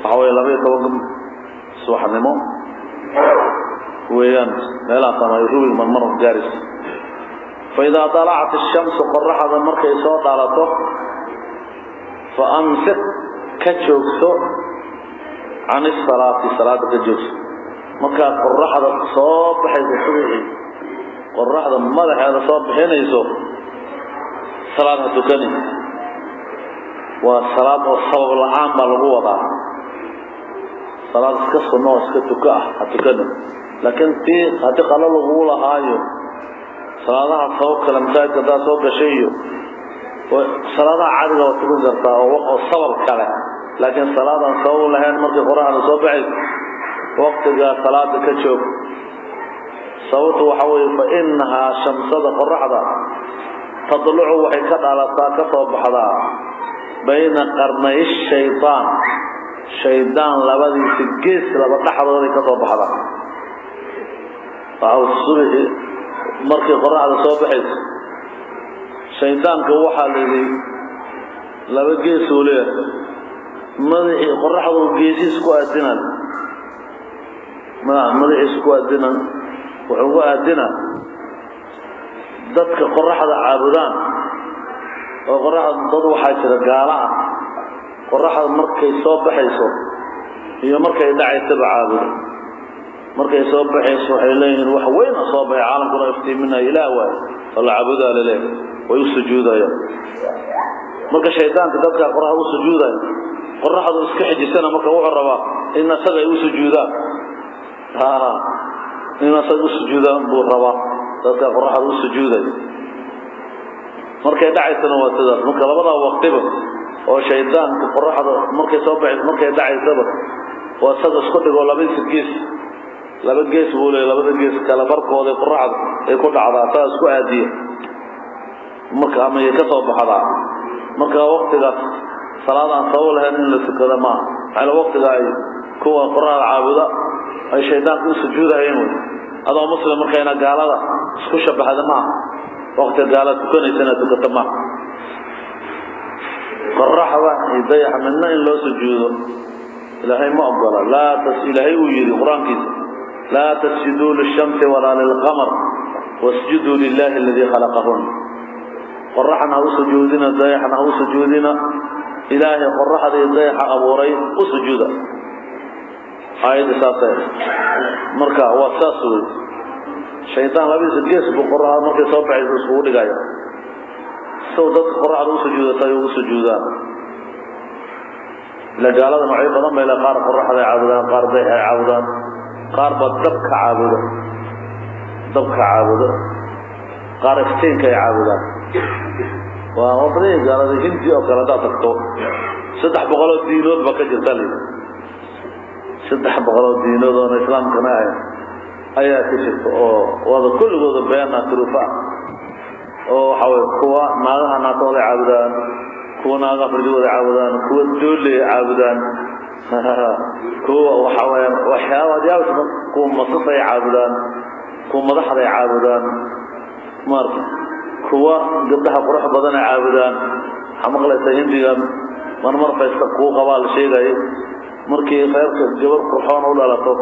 waxa weeye 12 subaxnimo weeyaan meelahaas ama rubiga marmar gaaraysa. Fa idaa dalacat ashamsu qoraxda markay soo dhalato fa amsik ka joogso can isalaati salaada ka joogso. Markaa qoraxda soo baxayso subaxii qoraxda madaxeeda soo bixinayso salaad ha tukani. Waa salaad oo sabab la-aan baa lagu wadaa, salaad iska sunno oo iska tuko ah ha tukani. Laakiin tii haddii qalo lagugu lahaayo salaadaha sabab kale masaajidka haddaad soo gashay iyo salaadaha caadiga waa tukan kartaa oo sabab kale, laakiin salaadaan sabab lahayn markii qoraxda soo baxayso waqtigaa salaada ka joog. Sababtu waxa weeye fa innahaa shamsada qoraxda tadlucu waxay ka dhalataa, ka soo baxdaa bayna qarnay shaytaan, shaydaan labadiisa gees laba dhexdooday ka soo baxdaa. Waxa subaxii markay qoraxda soo baxayso shaydaanka waxaa la yidhi laba gees uu leeyahay, madaxii qoraxdu geesihiis ku aadinan, madaxiisa ku aadinan, wuxuu ku aadinaa dadka qoraxda caabudaan oo qoraxda. Dad waxaa jira gaala ah, qoraxda markay soo baxayso iyo markay dhacaysaba caabuda. Markay soo baxayso waxay leeyihiin wax weyn oo soo baxay, caalamkuna iftiiminaya, ilaah waay oo la caabudaa laleeyahay, way u sujuudayaan. Marka shaydaanka dadka qoraxda u sujuudaya, qoraxdu iska xijisana, marka wuxuu rabaa in asaga ay u sujuudaan, in asaga u sujuudaan buu rabaa dadka qoraxda u sujuudaya. Markay dhacaysana waa sidaas. Marka labadaa waqtiba oo shaydaanka qoraxda markay soo baxayso, markay dhacaysaba, waa isaga isku dhigoo labadiisa gees, laba gees buu leeyahay, labada gees kala barkooday qoraxda ay ku dhacdaa, saa isku aadiya marka ama ay ka soo baxdaa. Marka waqtigaas salaad aan sabab lahayn in la tukado maaha, maxaa waqtiga ay kuwa qoraxda caabuda ay shaydaanka u sujuudahayeen wey. Adoo muslim markayna gaalada isku shabahda maaha, waqtiga gaalada tukanaysa inaad tukato maaha. Qoraxda iyo dayaxa midna in loo sujuudo ilaahay ma ogola. Laa tas, ilaahay uu yidhi qur-aankiisa: laa tasjuduu lishamsi walaa lilqamar wasjuduu lilahi aladii khalaqahun. Qoraxna ha u sujuudina, dayaxna ha u sujuudina, ilaahay qoraxda iyo dayaxa abuuray u sujuuda. Aayadda saasay. Marka waa saas wey, shaydaan labadiisa gees buu qoraxda markay soo baxayso iskugu dhigaya, sow dadka qoraxda u sujuudata ay ugu sujuudaan. Ila gaalada noocyo badan bay le, qaar qoraxday caabudaan, qaar dayaxay caabudaan, qaar baa dabka caabuda, dabka caabuda, qaar iftiinka ay caabudaan. Waa badan gaalada. Hindi oo kale haddaad tagto, 300 oo diinood baa ka jirta layidhi, 300 oo diinood oona islaamkana ahayn ayaa ka jirta, oo wada kulligooda beena turufa, oo waxa weye kuwa naagaha naatooday caabudaan, kuwa naagaha farjigooda caabudaan, kuwa dooley caabudaan, kuwa waxa weyaan waxyaaba adyaabas, kuwa masasay caabudaan, kuwa madaxday caabudaan, maarta kuwa gabdhaha qurux badan ay caabudaan. Waxaa maqlaysaa hindiga marmar faysta kuu qabaa la sheegayay, markii reerka gabar qurxoon u dhalato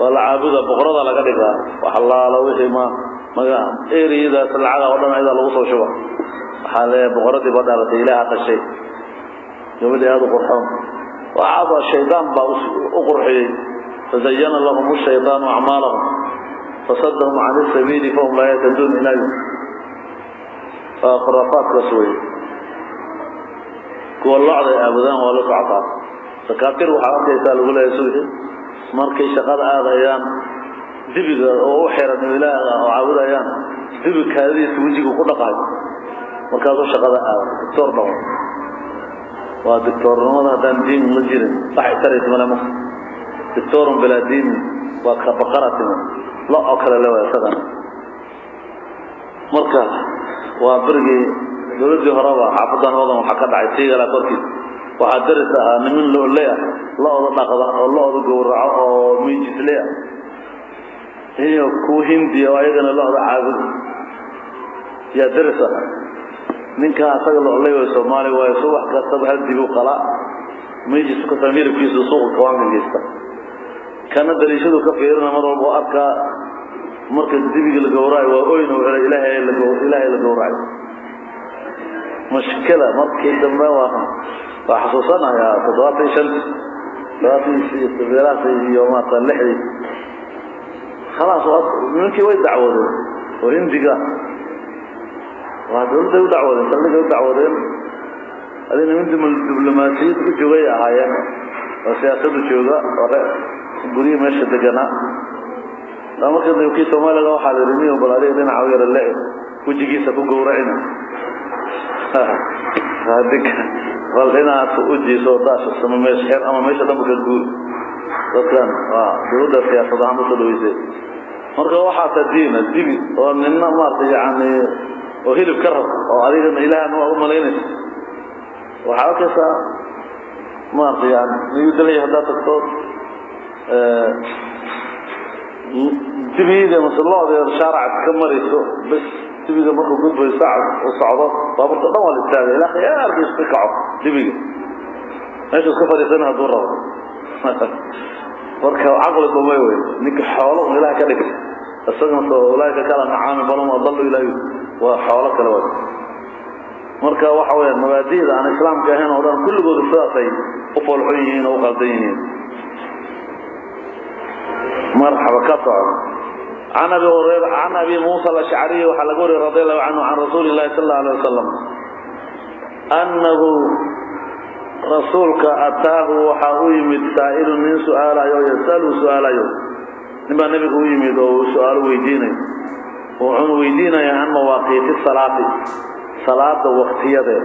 waa la caabuda, boqorada laga dhigaa, wax allaala wixii ma maga eriyadaas lacaga oo dhan ayadaa lagu soo shuba. Waxaa leeyahay boqoradii ba dhalatay, ilaaha dhashay, gabadhii aada u qurxoon. Waxaaba shaydaan baa u qurxiyey: fazayana lahum shaydaanu acmaalahum fasadahum can isabiili fahum laa yahtaduun. Ilaahi waa khuraafaadkaas wey. Kuwa locday aabudaan waa la socotaa. Dakaatiir waxaa arkaysaa lagu leeyahay subxi markay shaqada aadayaan dibiga oo u xiran ilaah oo caabudayaan, dibi kaadidiisa wejiga ku dhaqayo, markaasuu shaqada aada, doctor dhaqo. Waa doctornimada haddaan diin la jirin waxay taraysa male. Marka doctorun bilaa diin waa ka baqaratin, lo oo kale le waa isagana. Marka waa berigii dowladdii horeba xaafadan hodan waxaa ka dhacay tiigala korkiisa, waxaa daris ahaa nimin loole ah, lo-oda dhaqda oo lo-oda gowraco oo miijisle ah, iyo kuwa hindiya oo ayagana lo-da caabuda yaa daris ahaa. Ninkaa asaga looley way Soomaali waayo, subax kastaba hal dibu qalaa, miijis kasta hilibkiisu suuqa kawaanka geysta. Kana daliishadu ka fiirina mar walba oo arkaa marka dibiga la gowracayo waa oyna, wuxuu ilaahay la ilaahay la gowracay. Mushkila markii dambe waa xasuusanayaa 75, 70 meelahaas iyo maarata lixdii. Khalaas, nimankii way dacwoodeen oo hindiga waa dawladday u dacwoodeen, saldhigay u dacwoodeen. Adi niman diblomaasiyad u joogay ahaayeen oo siyaasadu jooga oo guryihi meesha deganaa. Marka dambe kii Soomaaliga waxaa la yidhi: niyo bal adiga dhinaca u yara leeci, wejigiisa ku gowracina, bal dhinacaas u jiiso daasha sama meesha xer ama meesha dhanba ka guur. Dadkan waa dawladda siyaasad ahaan usoo dhaweysay. Marka waxaasa diina dibi oo nina maarata yani oo hilib ka rab oo adigana ilaahna waa u malaynaysa. Waxaa arkaysaa maarata yani New Delhi haddaad tagto dibida mase lo-da shaaraca ka marayso, bas dibiga markuu gudbayo saac u socdo, baaburta dhan waa la istaagay ilaa khiyaarka iska kaco dibiga meeshu iska fadhiisana hadduu rabo. Marka caqli dhumay wey ninka xoolo un ilaah ka dhigay isagana soo ulaaika kala nacaami balhum adallu ilaahi, waa xoolo kale way. Marka waxa weeyaan mabaadi'da aan islaamka ahayn oo dhan kulligooda sidaasay u foolxun yihiin oo u qaldan yihiin. Marxaba, ka soco. Can Abi Hurayra, can Abi Muusa Alashcariy waxaa laga wariyay radi Allahu canhu, can rasuuli illahi sal allahu alay wasalam annahu rasuulka ataahu waxaa u yimid saa'ilun nin su-aalayo, yasalu su-aalayo. Nin baa nebiga u yimid oo uu su-aalo weydiinayo, wuxuuna weydiinaya can mawaaqiiti salaati, salaada waktiyadeed.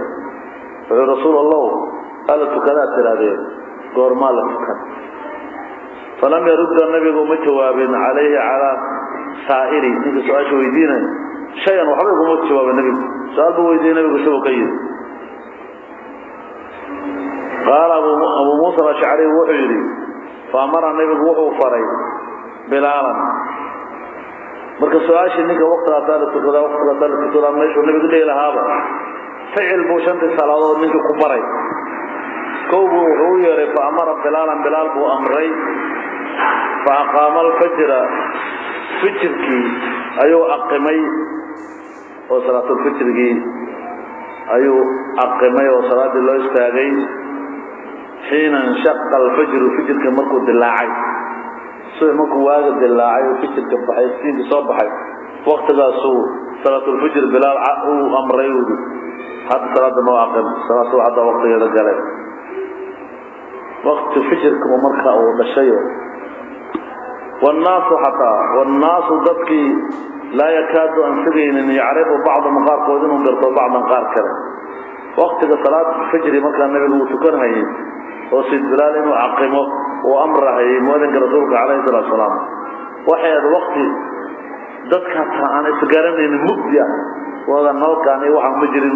Wuxuu: "Rasuul Allow, ala tukadaad tidhahdeen, goormaa la tukan?" Falam yarudda, nabigu uma jawaabin, calayhi calaa saa'ili, ninka su-aasha weydiinaya, shay-an, waxba iguma jawaabin. Nebigu su-aal buu weydiiyey, nebigu shubuu ka yidhi. Qaala Abu Muusa Alashcari wuxuu yidhi: fa amara, nebigu wuxuu faray Bilaalan. Marka su-aashii ninka waktigaasaa la tukadaa, waktigaasaa la tukadaa, meeshuu nebigu dhihi lahaaba ficil buu shantii salaadood ninkii ku baray. Kow buu wuxuu u yeeray, fa amara Bilaalan, Bilaal buu amray, fa aqaama alfajra, fijirkii ayuu aqimay oo salaatulfijrigii ayuu aqimay oo salaaddii loo istaagay. Xiina inshaqa alfajru, fijirka markuu dilaacay, subax markuu waaga dilaacay oo fijirka baxay, iftiinkii soo baxay, waktigaasuu salaatulfijr Bilaal uu amray. Ui hadda salaada noo aqim, salaad subax hadda waktigeeda galay, wakti fijirka marka uu dhashayo. Wannaasu xataa wannaasu dadkii laa yakaadu aan sugaynin yacrifu bacdahum qaarkood inuu garto bacdan qaar kale. Waktiga salaad fajri markaa nabigu uu tukanhayay oo Sid Bilaal inuu aqimo uu amrahayay muadinka rasuulka calayhi salaatu salaam, waxay ahayd wakti dadka hataa aan isgaranaynin, mugdi ah, wada nalkaan iyo waxaan ma jirin.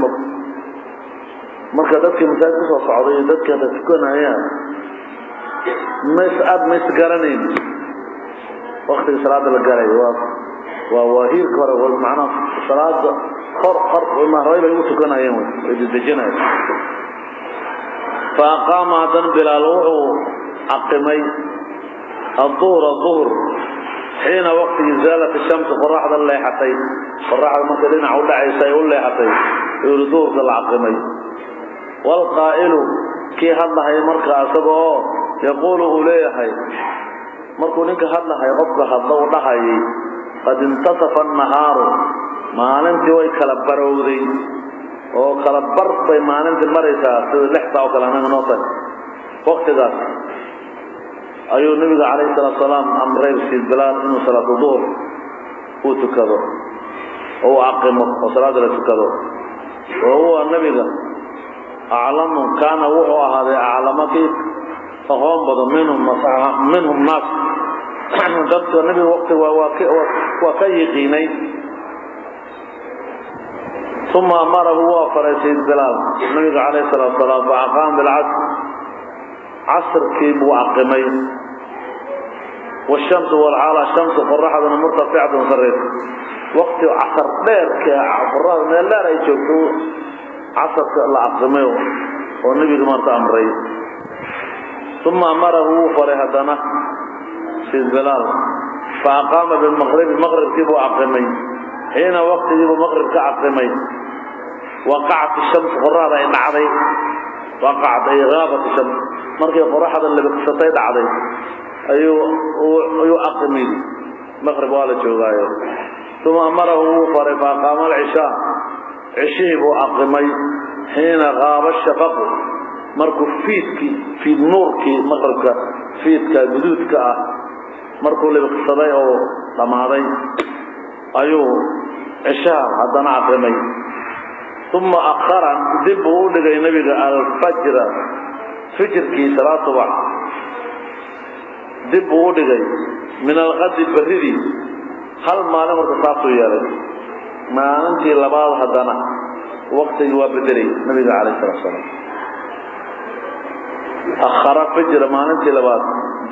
Marka dadkii masaajid kusoo socday iyo dadkii hata tukanayaan ma is aad ma isgaranayn waktiga salaada la galay. Waa hiirka hore, macnaha salaada hor hor horay bay ugu tukanayeen, way dedejinayeen. Fa aqaama, haddana Bilaal wuxuu aqimay aduhra, duhr, xiina waqtigii zaalat ishamsu, qoraxda leexatay, qoraxda markay dhinac u dhacaysa ay u leexatay ayuu duhurka la aqimay. Waalqaa'ilu, kii hadlahay marka isaga oo yaquulu uu leeyahay, markuu ninka hadlahay, qofka hadla u dhahayay: "Qad intasafa annahaaru," maalintii way kala barowday oo kala bar bay maalintii maraysaa, sida 6 saac oo kale anaga noo tahay. Waktigaas ayuu nabiga calayhi salaatu salaam amray Sid Bilaal inuu salaatu duhur uu tukado oo uu aqimo oo salaada la tukado. Wa huwa nabiga aclamu, kaana wuxuu ahaaday aclama, kii aqoon badan, minhum naas, dadka nabiga waqtiga waa ka yiqiinay. Uma amarahu, waa faray Sayid Bilaal nabiga calayhi salaatu salaam, fa aqaama bilcasr, casrkii buu aqimay. Washamsu walxaal ashamsu qoraxduna murtaficatun sarraysa, waqti casar dheerka qoraxda meel dheer ay joogto casarka la aqimay oo nebiga maarta amray. Uma amarahu, wuu faray haddana Sayid Bilaal, fa aqaama bilmaqribi, maqribkii buu aqimay. Xiina waqtigiibuu maqrib ka aqimay waqacat ishams, qoraxda ay dhacday, waqacat ay gaabat ishams, markay qoraxda libiqsatay dhacday ayuu aqimay maqrib, waa la joogaayo. Uma amarahu, wuu faray, fa aqaama alcishaa, cishihii buu aqimay. Xiina qaaba shafaqu, markuu fiidkii, fiid nuurkii maqribka, fiidka guduudka ah markuu libiqsaday oo dhammaaday ayuu cishaha haddana aqimay. Uma akhara, dib buu u dhigay nebiga alfajra, fijirkii salaad subax dib buu u dhigay, min alqadi, berridii. Hal maalin marka saasuu yeelay, maalintii labaad haddana waqtigii waa bedelay nabiga calayhi salatu wasalaam. Akhara fajra, maalintii labaad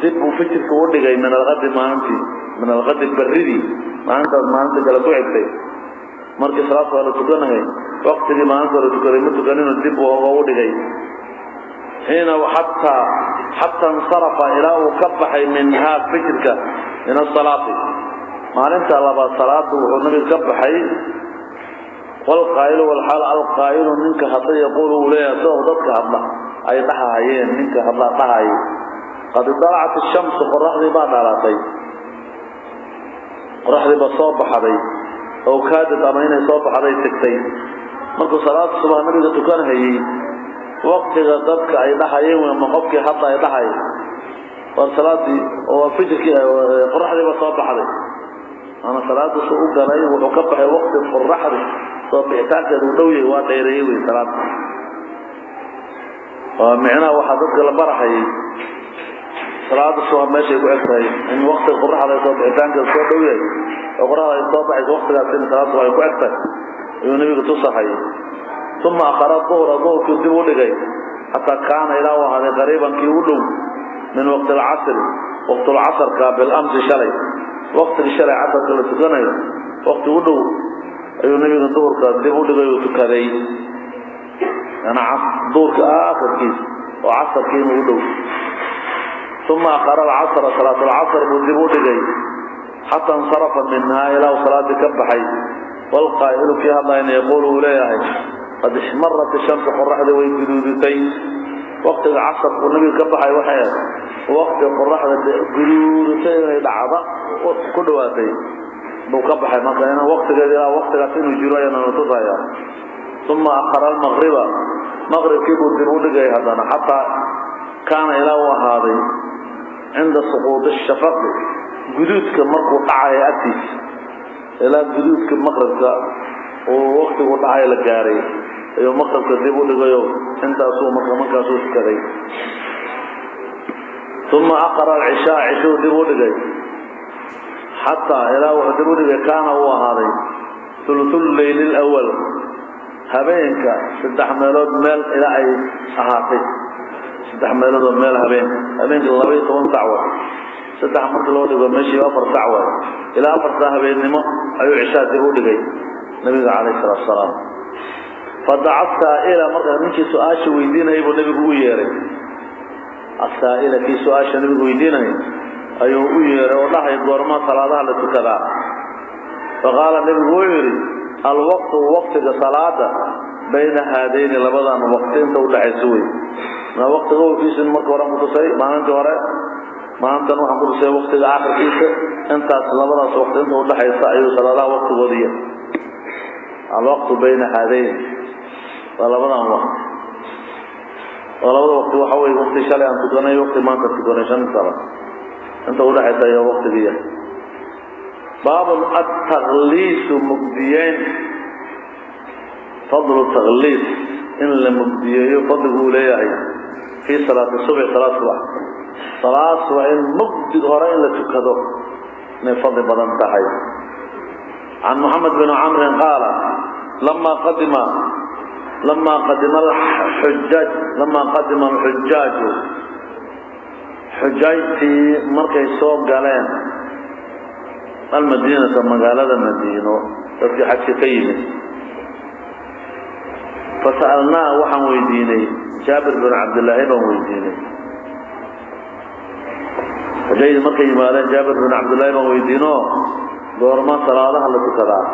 dib buu fajirka u dhigay, min alqadi maalintii, min alqadi barridii, maalintaas maalinta kale ku xigtay. Markii salaadka hore tukanahay, waqtigii maalinta hore tukaday ma tukaninu, dib buu hoga u dhigay. Xiina xataa insarafa, ilaa uu ka baxay, minhaa fajirka, min asalaati, maalinta labaad salaada wuxuu nabiga ka baxay. Walqaa'ilu walxaal alqaa'ilu ninka hadla yaquulu uu leeyahay, isagoo dadka hadla ay dhahayeen, ninka hadla dhahayay: qad dalacat ishamsu, qoraxdii baa dhalatay, qoraxdii baa soo baxday, oo kaadad ama inay soo baxday tagtay. Markuu salaada subax nabiga tukanhayay, waqtiga dadka ay dhahayeen ama qofkii hadda ay dhahay war salaadii oo fajirkii qoraxdii baa soo baxday, ama salaada soo u galay, wuxuu ka baxay waqti qoraxda soo bixitaankeedu uu dhow yahay, waa dheereeyey wey salaada. Waa micnaha waxaa dadka la barahayay salaada subax meeshay ku eg tahay, in waqtiga qoraxda ay soo bixitaankeedu soo dhow yahay oo qoraxda ay soo baxayso, waqtigaas in salaada subax ay ku eg tahay ayuu nabiga tusahayay. Uma akhara duhra, duhurkii dib u dhigay, xataa kaana, ilaa uu ahaaday, qariiban kii u dhow, min waqti alcasri, waqtulcasarka, bilamsi shalay, waqtigii shalay casarka la tukanayo waqti u dhow ayuu nabiga duhurka dib u dhigay uu tukaday, duhurka aakhirkiisa oo casarkii inuu u dhow. Uma akhara alcasra, salaat alcasr buu dib u dhigay, xataa insarafa minhaa, ilaa uu salaadii ka baxay. Walqaa'ilu kii hadlayna yaquulu uu leeyahay: qad ixmarat ishamsu, qoraxdii way guduudatay. Waqtiga casarku nabiga ka baxay waxay ahayd waqti qoraxda guduudatay, inay dhacda ku dhawaatay buu ka baxay. Marka in waqtigeeda ilaa waqtigaas inuu jiro ayaana natusaya. Uma akhara almaqriba, maqribkii buu dib u dhigay haddana, xataa kaana, ilaa uu ahaaday, cinda suquudi shafaqi, guduudka markuu dhacayo agtiisa, ilaa guduudka maqribka uu waqtigu dhacayo la gaaray ayuu maqribka dib u dhigayo, intaasuu marka markaasuu tukaday. Uma aqara alcishaa, cishuu dib u dhigay, xataa ilaa wuxuu dib u dhigay kaana uu ahaaday thuluthul leyli alawal, habeenka saddex meelood meel ilaa ay ahaatay, saddex meelood oo meel habeen, habeenka 12 sac waay, saddex marka loo dhigo meeshii 4 sac waay, ilaa 4 sac habeennimo ayuu cishaa dib u dhigay nabiga calayhi salaatu wasalaam. Fadaca saa'ila, markaa ninkii su-aasha weydiinayay buu nabigu u yeeray. Asaa'ila, kii su-aasha nabigu weydiinayay ayuu u yeeray oo dhahay: goorma salaadaha la tukadaa? Faqaala, nabigu wuxuu yidhi: alwaqtu, waqtiga salaada, bayna haadayni, labadan waqti inta udhaxaysa wey. Waqtiga awalkiisa marka hore aan kutusay maalintii hore, maalintan waxaan kutusay waqtiga aakhirkiisa, intaas labadaas waqti inta udhaxaysa ayuu salaadaha waqtigoodiya. Alwaqtu bayna haadayn waa labadan waqti, waa labada waqti, waxa wey waqti shalay aan tukanay, waqti maanta tukanay, shan sano inta udhaxaysa ayaa waqtigiya. Baab attakliisu, mugdiyeyn, fadlu takliis, in la mugdiyeeyo fadligu uu leeyahay, fii salaati subxi, salaad subax, salaad subax in mugdig hore in la tukado inay fadli badan tahay. Can moxamed bin camrin qaala: lama qadima alxujaaj, lama qadima alxujaaju, xujaajtii markay soo galeen, almadiinata, magaalada Madiino, dadkii xajka ka yimid, fasa'alnaa, waxaan weydiinay, Jaabir bin Cabdillaahi baan weydiinay. Xujaydii markay yimaadeen Jaabir bin Cabdillahi baan weydiinoo: goorma salaadaha la tukadaa?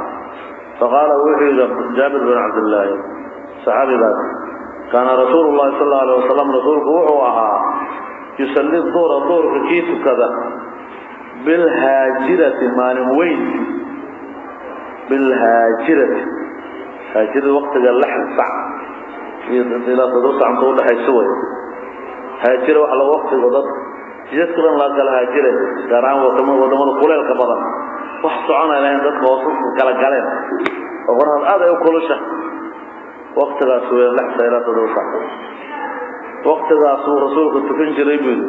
Faqaala, wuxuu yidhi Jaabir bin Cabdillaahi, saxaabigaas: kaana rasuulu llahi sal alla alay wasalam, rasuulku wuxuu ahaa, yusalli duhra, duhurka kii tukada, bilhaajirati, maalin weynti, bilhaajirati, haajirada waqtiga 6 sac iyo ilaa 7 sac inta udhaxayso way haajira. Waxa laga waqtigo dad jidadka dhan laga kala haajiray, gaar ahaan wadamada kuleelka badan, wax soconay lahayn, dadka hoos kala galeen oo qoraxda aad ay u kulusha, waqtigaas weyn 6 sac ilaa 7 sac, waqtigaasuu rasuulku tukan jiray buu yidhi.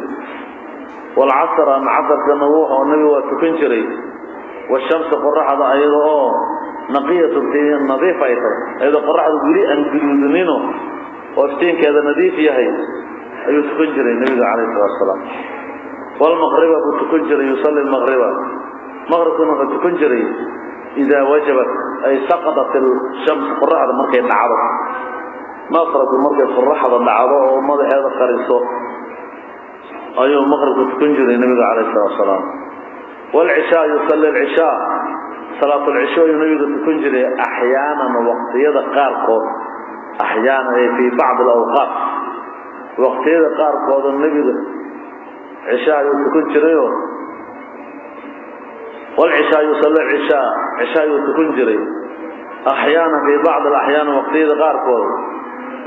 Walcasr, ama casarkana wuxuu nabigu waa tukan jiray. Washamsu qoraxda ayada oo naqiyatu nadiif ay tahay, ayadoo qoraxda weli aan guduudnino oo iftiinkeeda nadiif yahay ayuu tukan jiray nabiga calayhi salaatu wasalaam. Walmaqriba buu tukan jiray, yusalli almaqriba, maqribkuna wuxuu tukan jiray idaa wajabat ay saqadat alshams, qoraxda markay dhacdo. Maqribku markay qoraxda dhacdo oo madaxeeda qariso ayuu maqribku tukan jiray nabiga calayhi salaatu wasalaam. Walcishaa yusalli alcishaa, salaatu alcishaa ayuu nabiga tukan jiray axyaanan waqtiyada qaarkood, axyaanan ay fii bacdi alawqaat, waqtiyada qaarkooda nabiga cishaa ayuu tukan jirayoo. Walcishaa yusalli alcishaa, cishaa ayuu tukan jiray axyaanan fii bacdi alaxyaan, waqtiyada qaarkood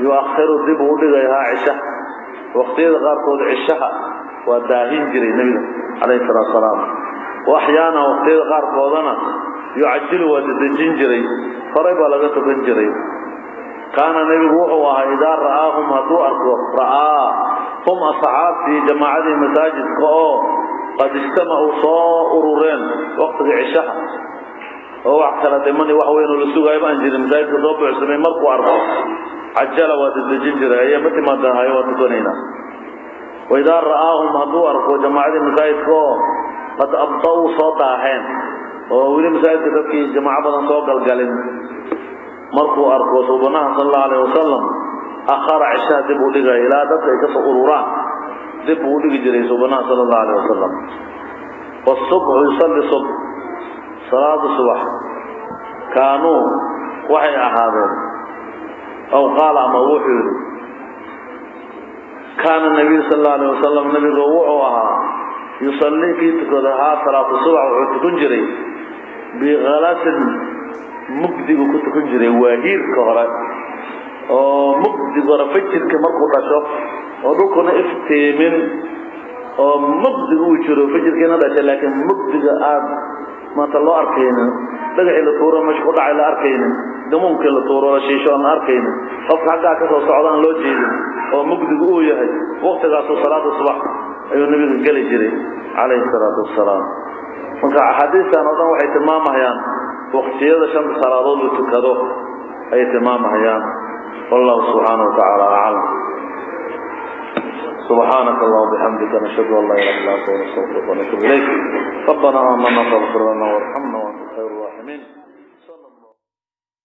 yuakhiru dib uu dhigayaa cisha, waqtiyada qaarkood cishaha waa daahin jiray nabiga calayhi salaatu wasalaam. Wa axyaana waqtiyada qaarkoodana yucajilu, waa dedejin jiray, horay baa laga tukan jiray. Kaana nebigu wuxuu ahaa idaa ra'aahum, hadduu arko, ra'aa hum asxaabtii jamaacadii masaajidka oo qad ijtamacuu soo urureen waqtiga cishaha oo wax kala dhimani wax weyn oo la sugaayo ma aan jirin, masaajidka soo buuxsamay markuu arko, cajala, waa dedejin jiray, ayaa ma timaadaan hayo, waa tukanaynaa. Waidaa ra'aahum, hadduu arko jamaacadii masaajidka oo qad abda'uu soo daaheen oo weli masaajidka dadkii jamaaco badan soo galgalin markuu arko suubanaha sala allahu alayh wasalam, akhara, cishaha dib uu dhigaya ilaa dadka ay kasoo ururaan, dib buu u dhigi jiray suubanaha sala allahu alayh wasalam. Wasubxu yusalli subx, salaada subax kaanuu waxay ahaadeen, aw qaala, ama wuxuu yidhi, kaana nabiyu sal allahu alayh wasalam, nabigu wuxuu ahaa yusallii kii tukada haa salaatu subax, wuxuu tukan jiray bikhalasin, mugdigu ku tukan jiray, waa hiirka hore oo mugdiga hore fajirka markuu dhasho oo dhulkuna iftiimin oo mugdiga uu jiro, fajirkiina dhashay laakiin mugdiga aada maanta loo arkaynin, dhagaxii la tuuro meesha ku dhacay la arkaynin, gamuunkii la tuuro la shiisho aan la arkaynin, qofka xaggaa ka soo socda aan loo jeedin oo mugdigu uu yahay, waqtigaasuu salaada subax ayuu nabiga geli jiray calayhi salaatu wasalaam. Marka axaadiistan oo dhan waxay tilmaamahayaan waqtiyada shanta salaadood la tukado ayay tilmaamahayaan. Wallahu subxaanahu watacaala aclam. سبحانك اللهم وبحمدك، نشهد ان لا اله الا انت، ونستغفرك ونتوب اليك. ربنا امنا فاغفر لنا وارحمنا.